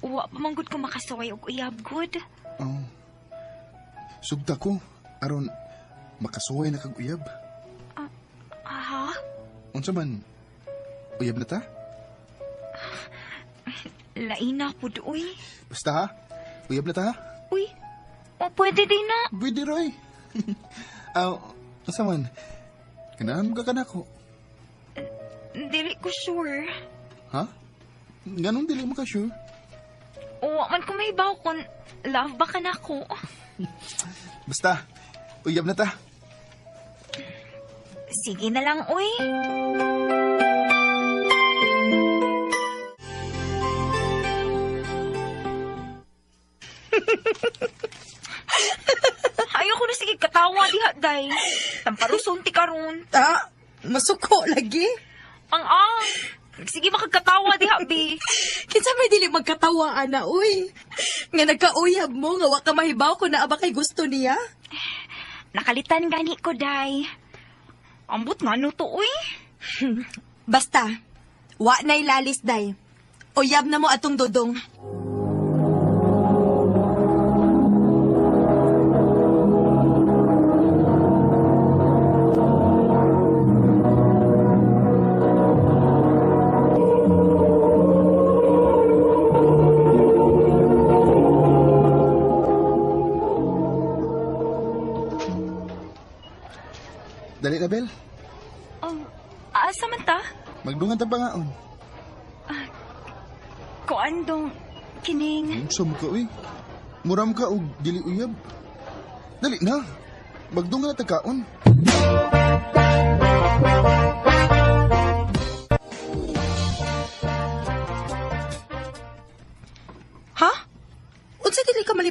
Wa pa man gud ko makasuway og uyab gud. Oh. Sugta ko aron makasuway na kag uyab. Aha. Unsa man? Uyab na ta? Lain na pud uy. Basta ha? Uyab na ta ha? Uy. O pwede din na. Pwede roy. Unsa man? Ganahan mo ka kanako. Dili ko sure. Ha? Ganun dili mo ka sure? O, man ko may baw kung love ba ka nako. Basta, uyab na ta. Sige na lang, uy. Ayoko na sige katawa diha, day. Tamparuson ti karon. Ah, masuko lagi. Ang ang. Sige makagkatawa diha, bi. Kinsa may dili magkatawa, ana, uy. Nga nagkauyab mo, nga wa ka mahibaw kung naa ba kay gusto niya. Nakalitan gani ko, day. Ambot nga no to, uy. Basta, wa na'y lalis, day. Uyab na mo atong dodong. Dali na, Bel. Oh, asa man ta? Magdungan ta pangaon. Kuan dong kining. Unsa mo ka, uy? Muram ka og dili uyab. Dali na. Magdungan na ta kaon.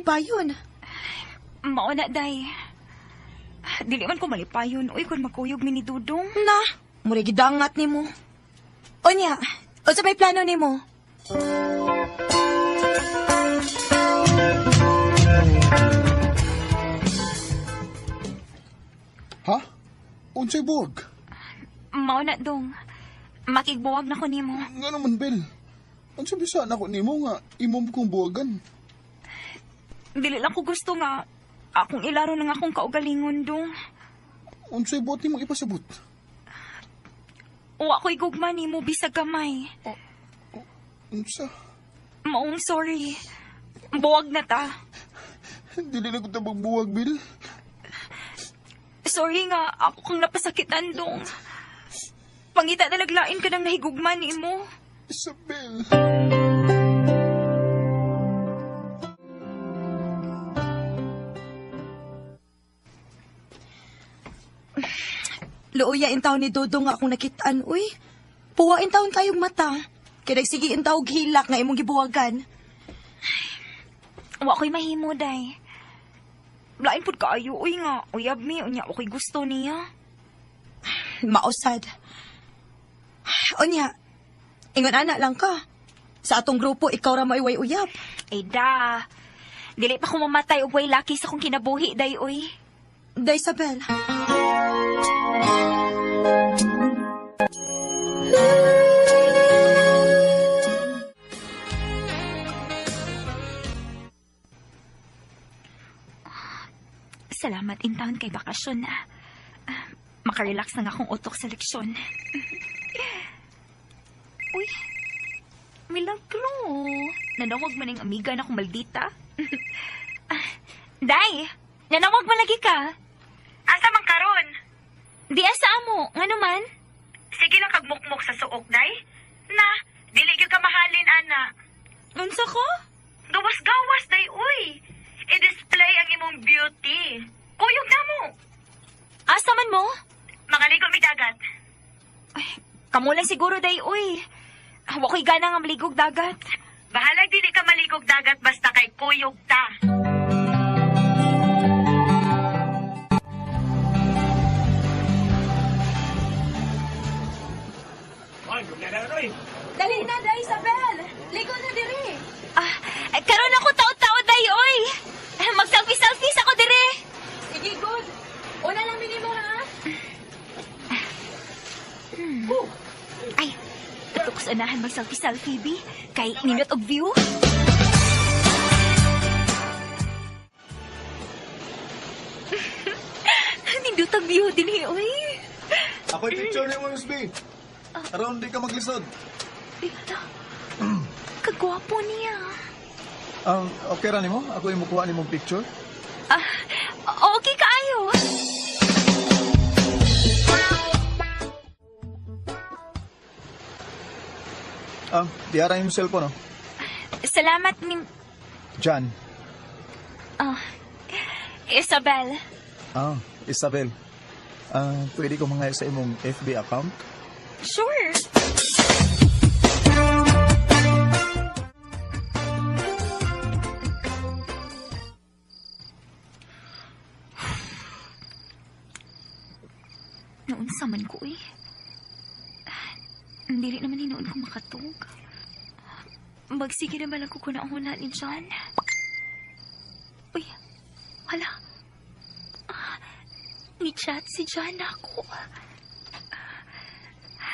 malipayon. Mao na, day. Dili man ko malipayon. Uy, kung magkuyog mi ni Dudong. Na, mura gidangat nimo. Unya, unsa may plano nimo? Ha? Unsay buwag? Mao na, Dong. Makigbuwag na ko nimo. Nga naman, Bel. Unsa bisa na ko nimo nga imong kong buwagan? Dili lang ko gusto nga akong ilaro ng akong kaugalingon, Dong. Unsay buhat nimong ipasabot? Wa ko'y gugma nimo bisag gamay. Unsa? Maong sorry. Buwag na ta. Dili na ko ta magbuwag, Bel. Sorry nga, ako kang napasakitan, Dong. Pangita na naglain ka ng nahigugma nimo. Isabel. Luoya in taon ni Dodong nga akong nakitaan, uy. Puwa in taon kayong mata. Kaya nagsige in taog hilak nga imong gibuwagan. Wa ko'y mahimo, day. Lain pud kaayo, uy nga. Uyab mi, unya, ako'y gusto niya. Mausad. Unya, ingon ana lang ka. Sa atong grupo, ikaw ra maiway uyab. Ay da. Dili pa ko mamatay og way laki sa akong kinabuhi, day, uy. Day, Isabel. Salamat in town kay bakasyon na. Makarelax na nga akong utok sa leksyon. Uy, milagro. Nanawag man ang amiga na akong maldita. Day, nanawag man lagi ka. Asa man karon? Di asa mo, ngano man? Sige lang kagmukmok sa suok, day. Na, dili gyud ka mahalin, ana. Unsa ko? Gawas-gawas, day, uy. I-display ang imong beauty. Kuyog na mo. Asa man mo? Makaligo mi dagat. Ay, kamo lang siguro, day, uy. Wa ko'y gana nga maligog dagat. Bahalag dili ka maligog dagat basta kay kuyog ta. Dali na, Day Isabel! Ligo na diri! Ah, karon ako tao-tao, day, oy! Mag-selfie-selfie ako dire! Sige, good. Una lang minimo, ha? Ay, ato ko sa unahan mag-selfie-selfie, bi. Kay nindot og view. Nindot og view dinhi, oy. Ako'y picture niyo, Miss B. Aron di ka maglisod. Dito. Kagwapo niya. Okay ra nimo? Ako yung mukuha nimong picture? Ah, okay kaayo. Diara yung cellphone, oh. Salamat ni... John. Ah, Isabel. Ah, Isabel. Pwede ko mga sa imong FB account? Sure. Naunsa man ko eh. Hindi rin naman hinoon ko makatug. Magsige naman lang ko kung nauna ni John. Uy, hala. Ni-chat si John ako.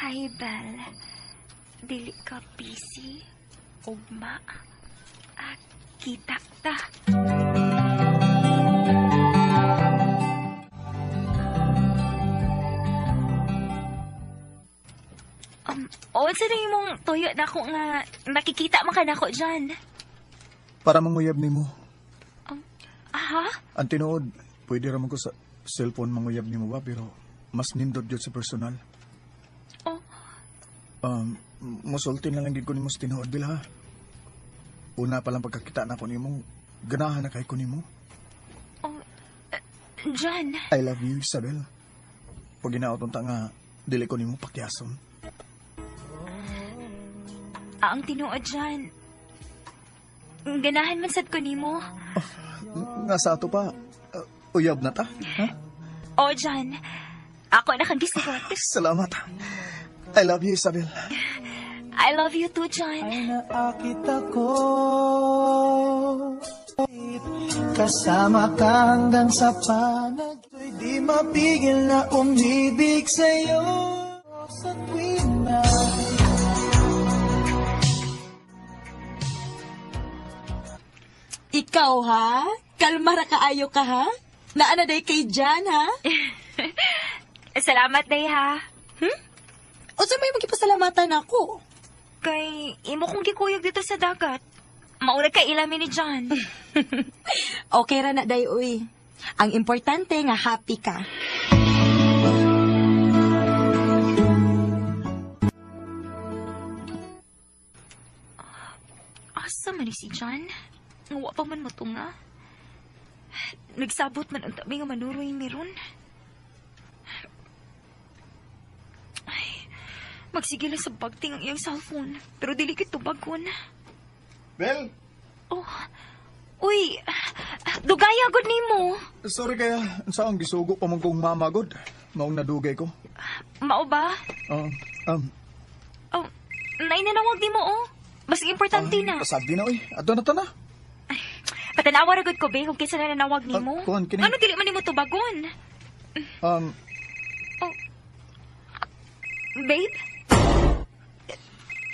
Hi, Belle. Dili ka busy? Ugma? Kita ta. Unsa na imong tuyo na ako nga nakikita man ka nako dyan? Para manguyab nimo. Aha? Ang tinuod, pwede ra man ko sa cellphone manguyab nimo ba, pero mas nindot gyud sa personal. Oh. Musulti na lang gid ko nimo sa tinuod, Bill, ha? Una pa lang pagkakita na ko nimo, ganahan na kay ko nimo. Oh, John. I love you, Isabel. Pag ginaot unta nga, dili ko nimo pakyason. Ang tinuod, John. Ganahan man sad ko nimo. Oh. Nga sa ato pa, uyab na ta. Ha? O, John. Ako na kang gisugot. Salamat. I love you, Isabel. I love you too, John. Naakit ako. Kasama ka hanggang sa panag. Di mapigil na umibig sa'yo. Sa tuwing na Ikaw, ha? Kalma ra kaayo ka, ha? Naana day kay Jan, ha? Salamat, day, ha? Unsa may magipasalamatan ako? Kay imo kong gikuyog dito sa dagat. Maura kay ilamin ni John. Okay ra na day, uy. Ang importante nga happy ka. Asa man ni si John? Wa pa man matunga. Nagsabot man ang tabi nga manuroy meron. Ay, magsige lang sa bagting ang iyang cellphone. Pero dili kit tubagon. Bel, Oh, uy, dugaya gud nimo. Sorry kaya, sa ang gisugo pa man kong mama god. Maong nadugay ko. Mao ba? Oh, nainanawag nimo oh. Mas importante na. Pasagdi na oy. Ato na ta na. Patanawa ra gud ko be kung kinsa na nanawag nimo. Kuan kini. Ano dili man nimo tubagon? Babe?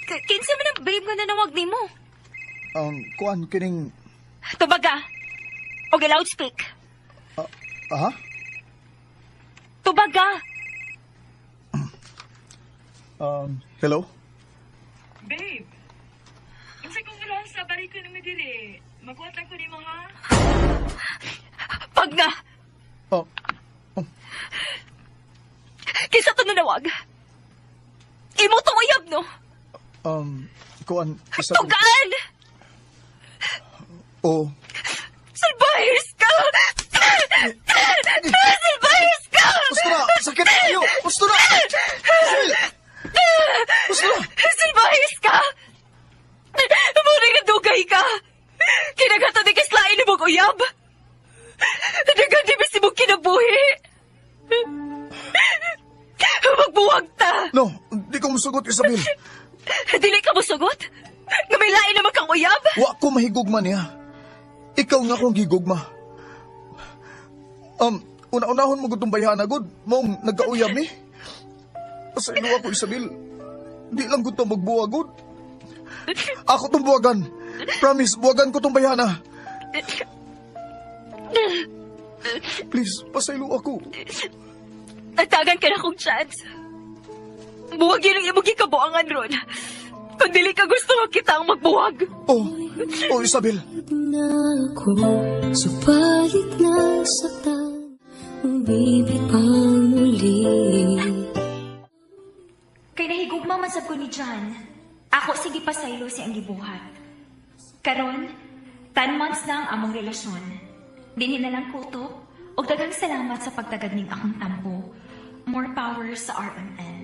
Kinsa man ang babe nga nanawag nimo? Kuan kining Tubaga. Og loudspeak. Aha? Tubaga. Hello? Babe, unsa kong oras sa balik ko nung diri? Magkuhat lang ko nimo ha? Pag nga. Oh. Kinsa to nanawag? Imo tong uyab no? Kuan isa. Tugaan! Oh. Salbahis ka! Salbahis ka! Gusto na! Sakit na kayo! Gusto na! Isabel! Gusto na! Salbahis ka! Muna nga dugay ka! Kinaghato ni kaslain ni mong uyab! Dagan di ba si mong kinabuhi? Magbuwag ta! No, di ko musugot, Isabel. Dili ka musugot? Nga may lain naman kang uyab? Wa ko mahigugma niya. Ikaw nga akong gigugma. Una-unahon mo gud tong bayhana gud. Maong nagkauyab ni. Pasaylo ako, Isabel. Di lang gud to magbuwag gud. Ako tong buwagan. Promise, buwagan ko tong bayhana. Please, pasaylo ako. Nagtagan ka na kong chance. Buwag yun ang imong gikabuangan ron. Kung dili ka gusto nga kita ang magbuwag. Oh, oh Isabel. Na ako, subalit nasaktan, umibig pang muli. Kay nahigugma man sab ko ni John. Ako sige pasaylo si ang gibuhat. Karon, 10 months na ang among relasyon. Dinhi na lang kutob, og daghang salamat sa pagtagad ning akong tampo. More power sa RMN.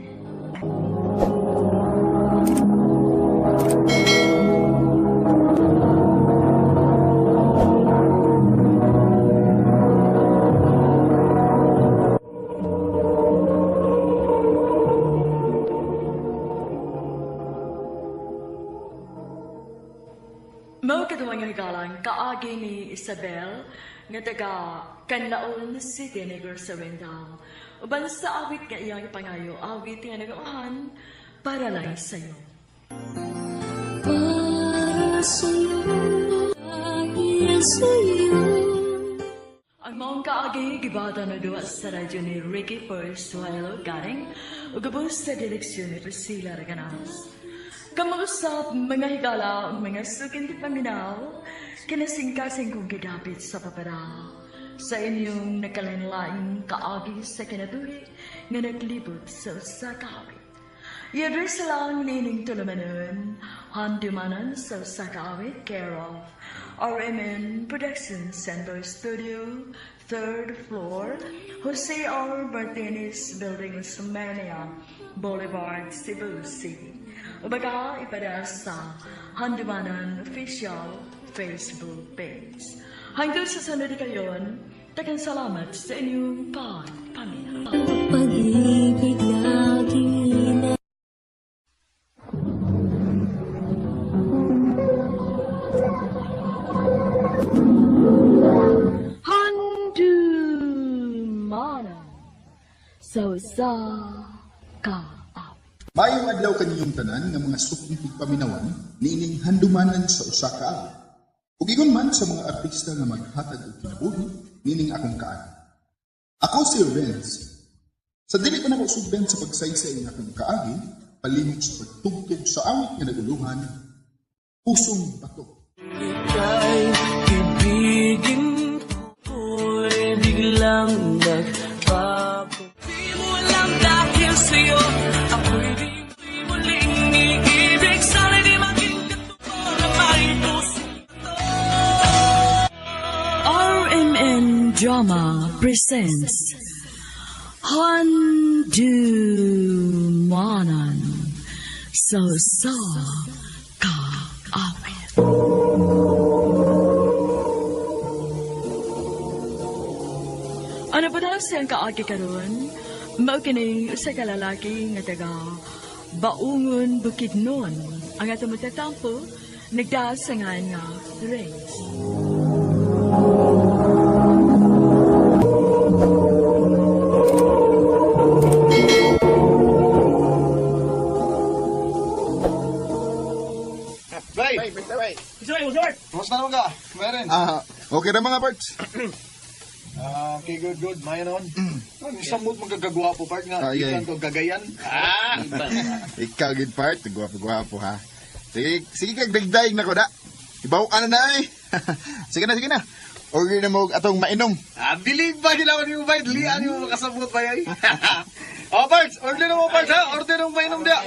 Mao kaduwang nga higalang kaagi ni Isabel nga taga Canlaon City, Negros Oriental. Uban sa awit nga iyang ipangayo, awit nga nag-auhan para lang sa'yo. Para sa'yo, dahil sa'yo. Ang maong kaagi gibata na duwa sa radyo ni Ricky Forsuelo Garing ug gabos sa direksyon ni Priscilla Reganas. Kamausap mga higala ug mga sukin di paminaw, kinasingkasing kong gidapit sa papara. Sa inyong nakalinlaing kaagi sa kinabuhi nga naglibot sa usa ka awit. I-address lang nining tulumanon, handumanan sa usa ka awit, care of RMN Production Center Studio, 3rd floor, Jose R. Martinez Building, Osmeña Boulevard, Cebu City. Ubaga ipada sa Handumanan Official Facebook page. Hanggang sa sunod kayon, daghang salamat sa inyong pagpaminaw. Pag-ibig laging ina Handumanan sa usa ka Maayong adlaw kaninyong tanan nga mga suking tigpaminawan niining handumanan sa usa ka awit. Ug ingon man sa mga artista nga maghatag og kinabuhi niining akong kaagi. Ako si Renz. Sa dili pa nako sugdan sa pagsaysay ng akong kaagi, palihog sa pagtugtog sa awit nga naguluhan, Pusong Bato. Ika'y ibigin ko'y biglang nagbago. Di mo alam dahil sa'yo, ako'y di muling iibig. Sana'y di maging katulad na may puso. RMN Drama presents Handumanan sa usa ka awit. Ano pa daw siyang kaagi karon? Mao kini usa ka lalaki nga taga Baungon Bukidnon. Ang atong magtatampo nagdasangan nga Reyes. Bay! Bay, bay, bay. Kumusta naman ka? Meron. Ah, okay ra mga parts. Ah, okay, good, good. Maya naman. Ang isang mood magkagagwapo, part nga. Ay, ay. Ikan ko gagayan. Ah! Ikaw gid part, gwapo-gwapo ha. Sige, sige kag dagdaig na ko da. Ibaw ka na na eh. Sige na, sige na. Order na mo og atong mainom. Ah, believe ba ginawa ni mo ba? Lian mo makasabot ba yay? Oh, parts, order na mo parts ha. Order na mo mainom dia.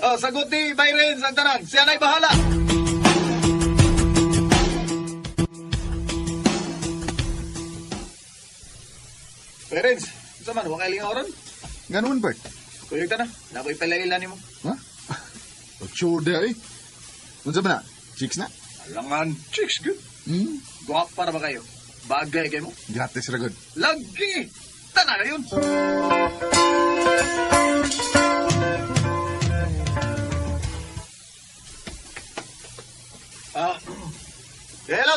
Oh, sagot ni Byron ang tanan. Siya na'y bahala. Parents, unsa man wa kay lingaw ron? Ganun part. Kuyog ta na. Nakoy palailan nimo. Ha? Sure da eh. Unsa ba na? Chicks na? Alangan, chicks good. Hmm? Guwapa ra ba kayo? Bagay kay mo. Gratis ra gud. Lagi! Tanan na yun! Ah, hello!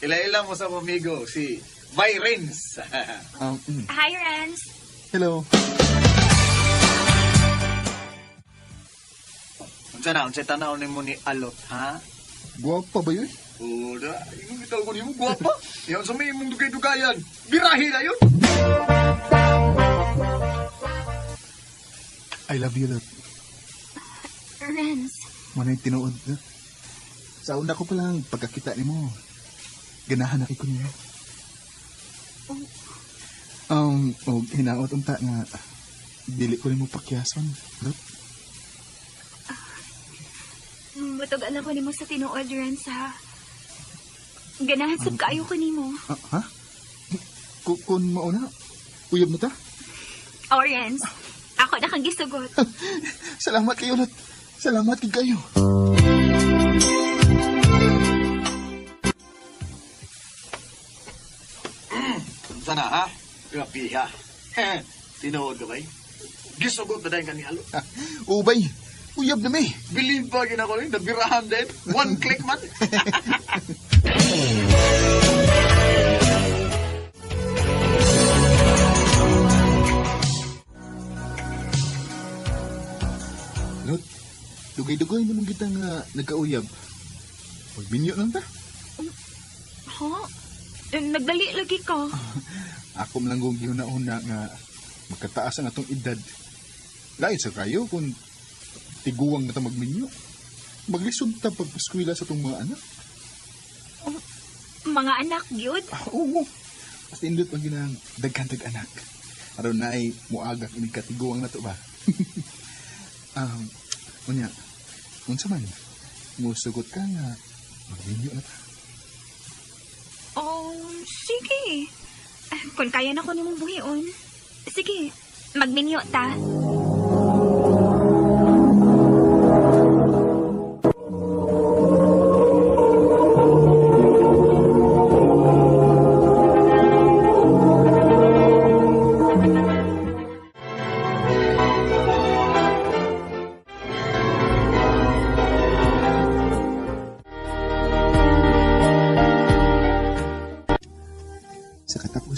Ila-ila mo sa amigo, si Byrens. Hi, Renz. Hello. Unsa na, unsa tanaw nimo ni Alot, ha? Guwapa ba yun? Uda, ingon bitaw ko nimo guwapa. Iyon sa may imong dugay-dugayan. Birahi na yun. I love you, Lot. Renz, Manay tinuod na. Sa una ko palang pagkakita nimo, ganahan na kay ko niya. Og hinaot unta nga dili ko nimo pakyason, Lot. Mutug-an ako nimo sa tinuod, Renz, ha? Ganahan sab kaayo ko nimo. Ah, ha? Kung mauna, uyab na ta. Oh, Renz, ako na kang gisugot. Salamat kayo, Lot. Salamat kay kayo. Unsa na, ha? Grabe, ha? Tinuod ka ba, eh? Gisugot na dahil ka ni Alot. Ubay, uyab na may. Believe ba gina ko rin? Nabirahan din. One click man. Lot, dugay-dugay naman kitang nagkauyab. Magminyo lang ta. Ha? Nagdali lagi ka. Ako man lang kong gihuna-huna nga magkataas ang atong edad. Lain sa kayo kung tiguang na ta magminyo. Maglisod ta pagpaskwila sa atong mga anak. Mga anak, gyud? Ah, oo. Mas indot pag ginang daghan tag anak. Aron na ay muagak ini katiguang na to ba? Unya, unsa man? Musugot ka nga magminyo na ta. Oh, sige. Kung kaya na ko nimong buhion. Sige, magminyo ta.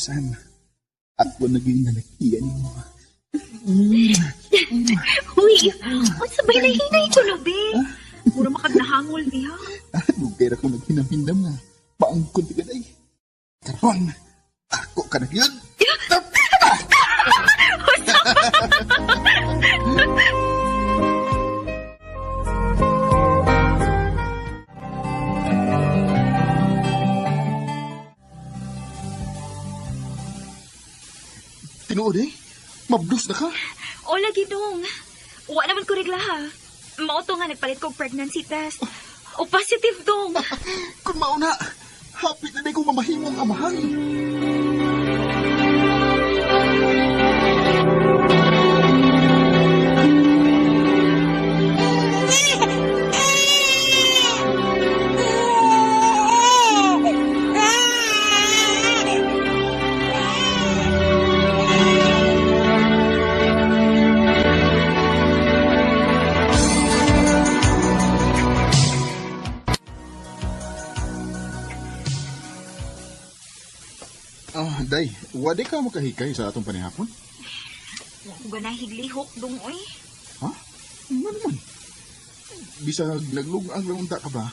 katapusan, ako naging nalakian mo. Uy, unsa ba hinahinay ko no, be? Mura makagnahangol diha. Dugay ra ko naghinam-hinam nga. Paangkon ti kaday. Karon, ako ka na yun. Tinuod eh. Mabdus na ka. O lagi dong. Wa naman ko regla ha. Mao to nga nagpalit ko og pregnancy test. O positive dong. Kung mauna, hapit na di ko mamahimong amahan. Ah, day, wadi ka makahikay sa atong panihapon? Wa ko ganahig lihok dong oy. Ha? Nga naman. Bisag naglug-ang lang unta ka ba?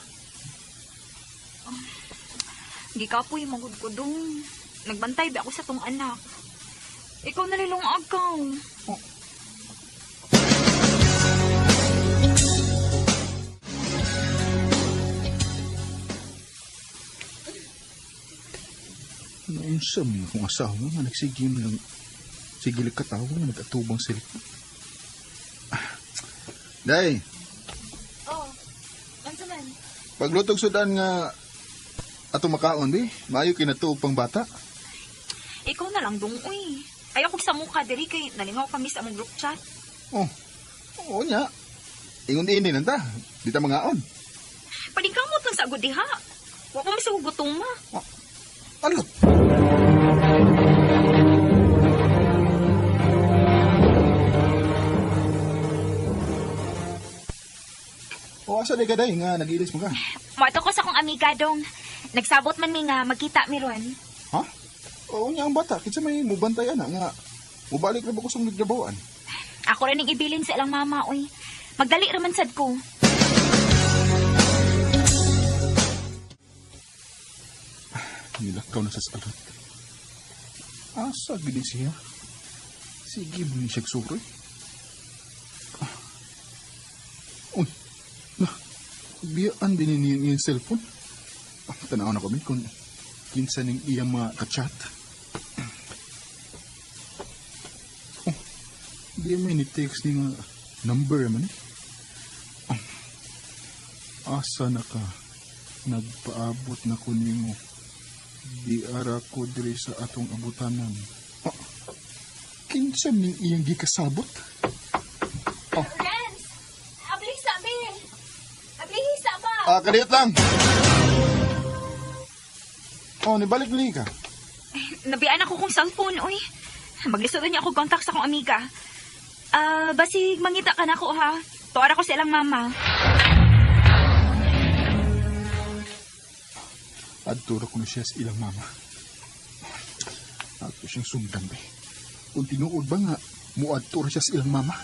Gikapoy magud ko dong. Nagbantay ba ako sa tong anak. Ikaw nalilungag ka. Oh. Naunsa mo akong asawa nga nagsigim lang. Sige lang katawa nga nag-atubang sila. Ah. Day, Oh, unsa man? paglutog sudan nga atong makaon di, maayo kinatuog pang bata. Ikaw na lang dong oy. Ayaw kog sa mukha diri kay nalingaw kami sa among group chat. Oh, oo nya. Ingon ini lang ta, di ta mangaon. Paningkamot lang sa agod diha. Wa pa mi sa gutom ma. Ano? O asa di ka day nga nag-ilis mo ka? Moadto ko sa akong amiga dong. Nagsabot man mi nga magkita mi ron. Ha? Oo niya ang bata. Kinsa may mubantay ana nga mubalik na ba ko sa nagtrabahoan? Ako ra ning ibilin sa ilang mama oy. Magdali ra man sad ko. Nilakaw na sa salot. Asa gid siya? Sige mo ni siya suroy. Ah. Uy, na, biyaan din niya iyang cellphone. Ah, tanaw na kami kung kinsa ning iyang mga kachat. Oh, di may ni-text ni nga number man eh. Ah, asa na ka? Nagpaabot na ko nimo. Di ara ko diri sa atong abutanan. Oh, kinsa ning iyang gikasabot? Oh. Renz! Abli sa be! Abli sa ba? Ah, kadiyot lang. Oh, nibalik ni ka. Nabiyaan ako kong cellphone, oy. Maglisod niya ako contact sa akong amiga. Ah, basig mangita ka na ako ha. Tuara ko sa ilang mama. Adtura ko na siya sa ilang mama. Ato siyang sundan, be. Kung tinuod ba nga, muadtura siya sa ilang mama.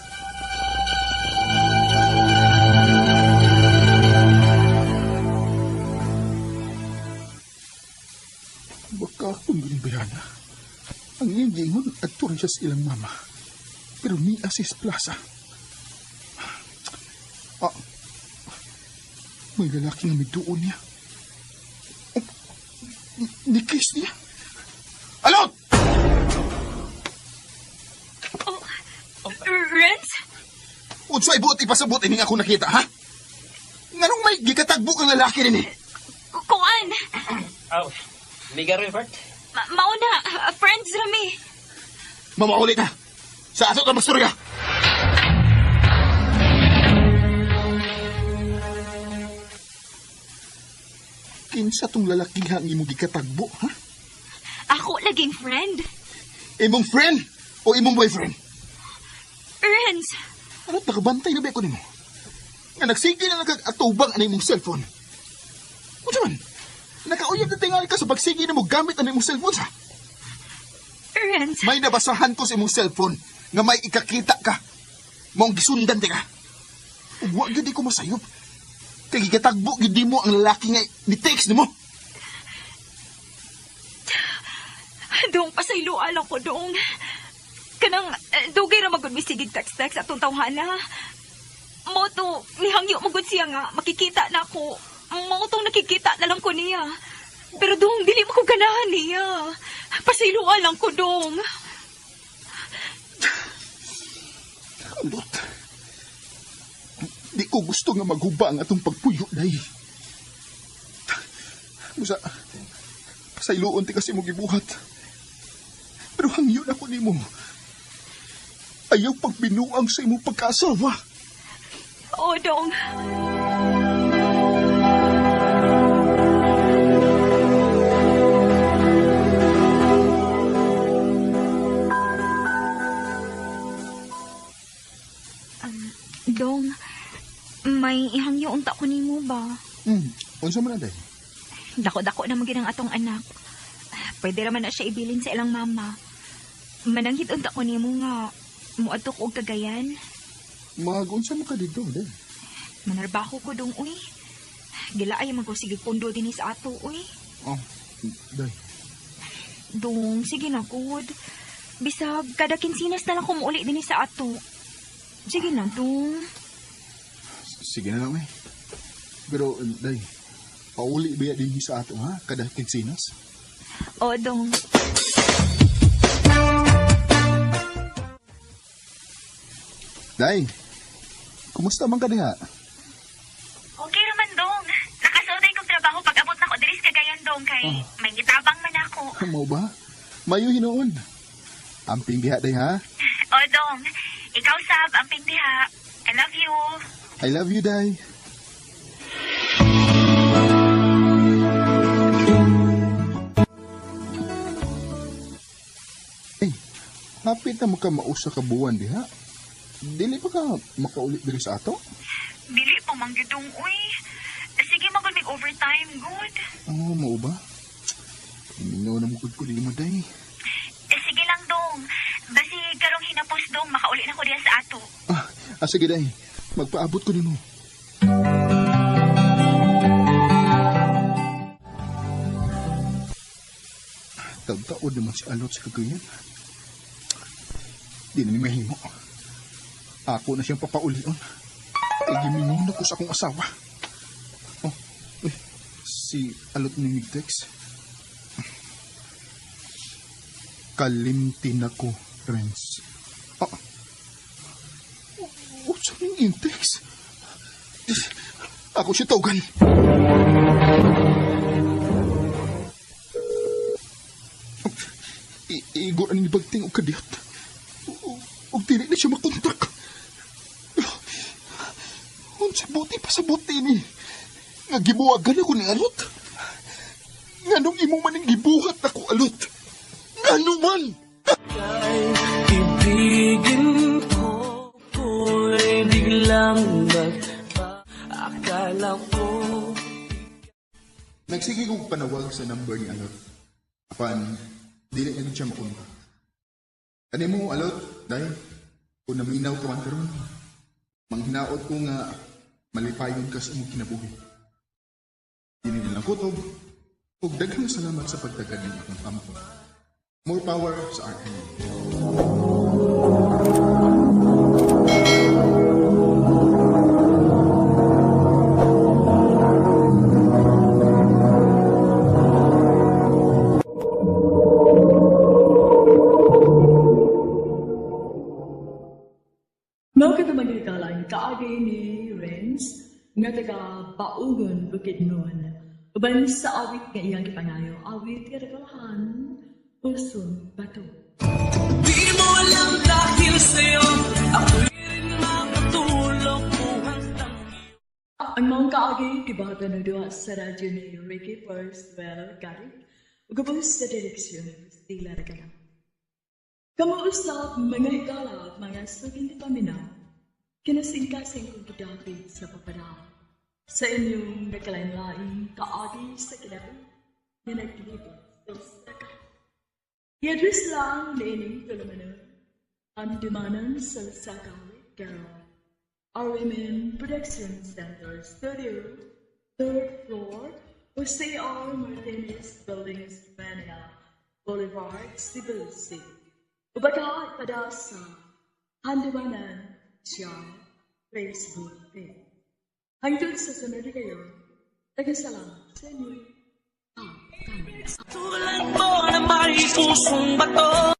Baka akong ginbayana. Ang iyang giingon, adtura siya sa ilang mama. Pero ni Asis Plaza. Ah, may lalaki nga may duon niya. Oh, ni-kiss niya. Alot! Oh, Renz? Unsay buot ipasabot ining ako nakita, ha? Nganong may gikatagbo kang lalaki rin eh? Kuan! Oh, Mega Revert? Mauna, friends rami. Mamauli ka! Sa ato ka magstorya! Kinsa tong lalaki nga ang imong gikatagbo, ha? Ako laging friend. Imong friend o imong boyfriend? Renz! Ano't nakabantay na ba ako nimo? Nga nagsige na nagkatubang ang imong cellphone. Unsa man? Nakauyab na tingali ka sa pagsige na mo gamit ang imong cellphone sa? Renz. May nabasahan ko sa imong cellphone nga may ikakita ka. Maong gisundan ti ka. Ug wa gyud ko masayop. Kay gigatagbo gyud nimo ang lalaki nga ni-text nimo. Dong, pasayloa lang ko, dong. Kanang, dugay ra magud misigig text-text atong tawhana. Mo to, nihangyo magud siya nga, makikita na ako. Mo tong nakikita na lang ko niya. Pero dong, dili mo ko ganahan niya. Pasayloa lang ko, dong. Alot. Di ko gusto nga maghuba ang atong pagpuyo, day. Musa, pasayloon ti kasi mo gibuhat. Pero hangyo na ko nimo. Ayaw pagbinuang sa imong pagkaasawa. Oo, dong. Dong, may ihangyo unta ko nimo ba? Unsa man na, day? Dako-dako na magin ang atong anak. Pwede raman na siya ibilin sa ilang mama. Mananghit unta ko nimo nga muadto ko og Cagayan. Mag-unsa mo ka dito, day? Manarbaho ko dong, uy. Gilaay man ko sige pundo dinhi sa ato, uy. Oh, day. Dong, sige na, good. Bisag, kada kinsinas na lang ko muuli dinhi sa ato. Sige na, dong. Sige na lang, eh. Pero, day, pauli ba dinhi sa ato, ha? Kada kinsinas? Oo, dong. Day, kumusta man ka diha? Okay raman, dong. Nakasuday kong trabaho pag-abot na ko diri sa Cagayan, dong, kay may gitabang man ako. Mao ba? Mayo hinuon. Amping diha, day, ha? O, dong. Ikaw, sab, amping diha. I love you. I love you, day. Eh, hapit na maka mausa ka buwan diha. Dili pa ka makauli diri sa ato? Dili pa man gyud, dong, uy. Sige, magud mig overtime, good. Oh, mao ba? Minaw na mugod ko dili mo, day. Sige lang, dong. Basi karong hinapos, dong, makauli na ko diha sa ato. Sige, day. Magpaabot ko nimo. Tagtaod naman si Alot sa Cagayan. Di na ni mahimo. Ako na siyang papaulion. Ay, gimingon ako sa akong asawa. Oh, uy, si Alot ni nag-text. Kalimtin ako, Renz. Ah, oh, sa ning text? Ako siya tawagan. Igor ang nibagting og kadiyot. Og dili na siya makontak. Unsa buti pa sa buti ni. Nga gibuwagan ako ni Alot. Nganong imo man ang gibuhat ako, Alot? Ngano man? Ibigin ko ko'y biglang nagpa. Akala ko Nagsige kong panawag sa number ni Alot. Apan, dili na siya makontak. Ani mo, Alot, dahil kung naminaw ka man karon, manghinaot ko nga malipayon ka sa imong kinabuhi. Dili na lang kutob, ug daghang salamat sa pagtagad ng akong tampo. More power sa RN. Mao kita magikalan kaagi ni Renz nga taga Baugon, Bukidnon. Uban sa awit nga iyang gipangayo, awit nga nagalahan, Pusong Bato. Di mo alam dahil sa'yo, ako'y rin makatulog buhat ng Ang mga kaagi, gibahatan ng duha sa radyo ni Ricky Firstwell Garik, ug ubos sa direksyon ni Stila Regala. Kamuusap mga higala at mga suging paminaw, kinasingkasing kong gidapit sa papadao. Sa inyong nagkalain-laing kaagi sa kinabuhi na naglibot sa saka. I-address lang niining tulumanon, Handumanan sa Sakawit, Carol. RMN Production Center Studio, third floor, Jose R. Martinez Building, Manila Boulevard, Cebu City. Ubaka pada sa Handumanan siya Facebook page. Hangtod sa sunod kayo, tagasalamat sa inyo. Tulad mo na may pusong bato.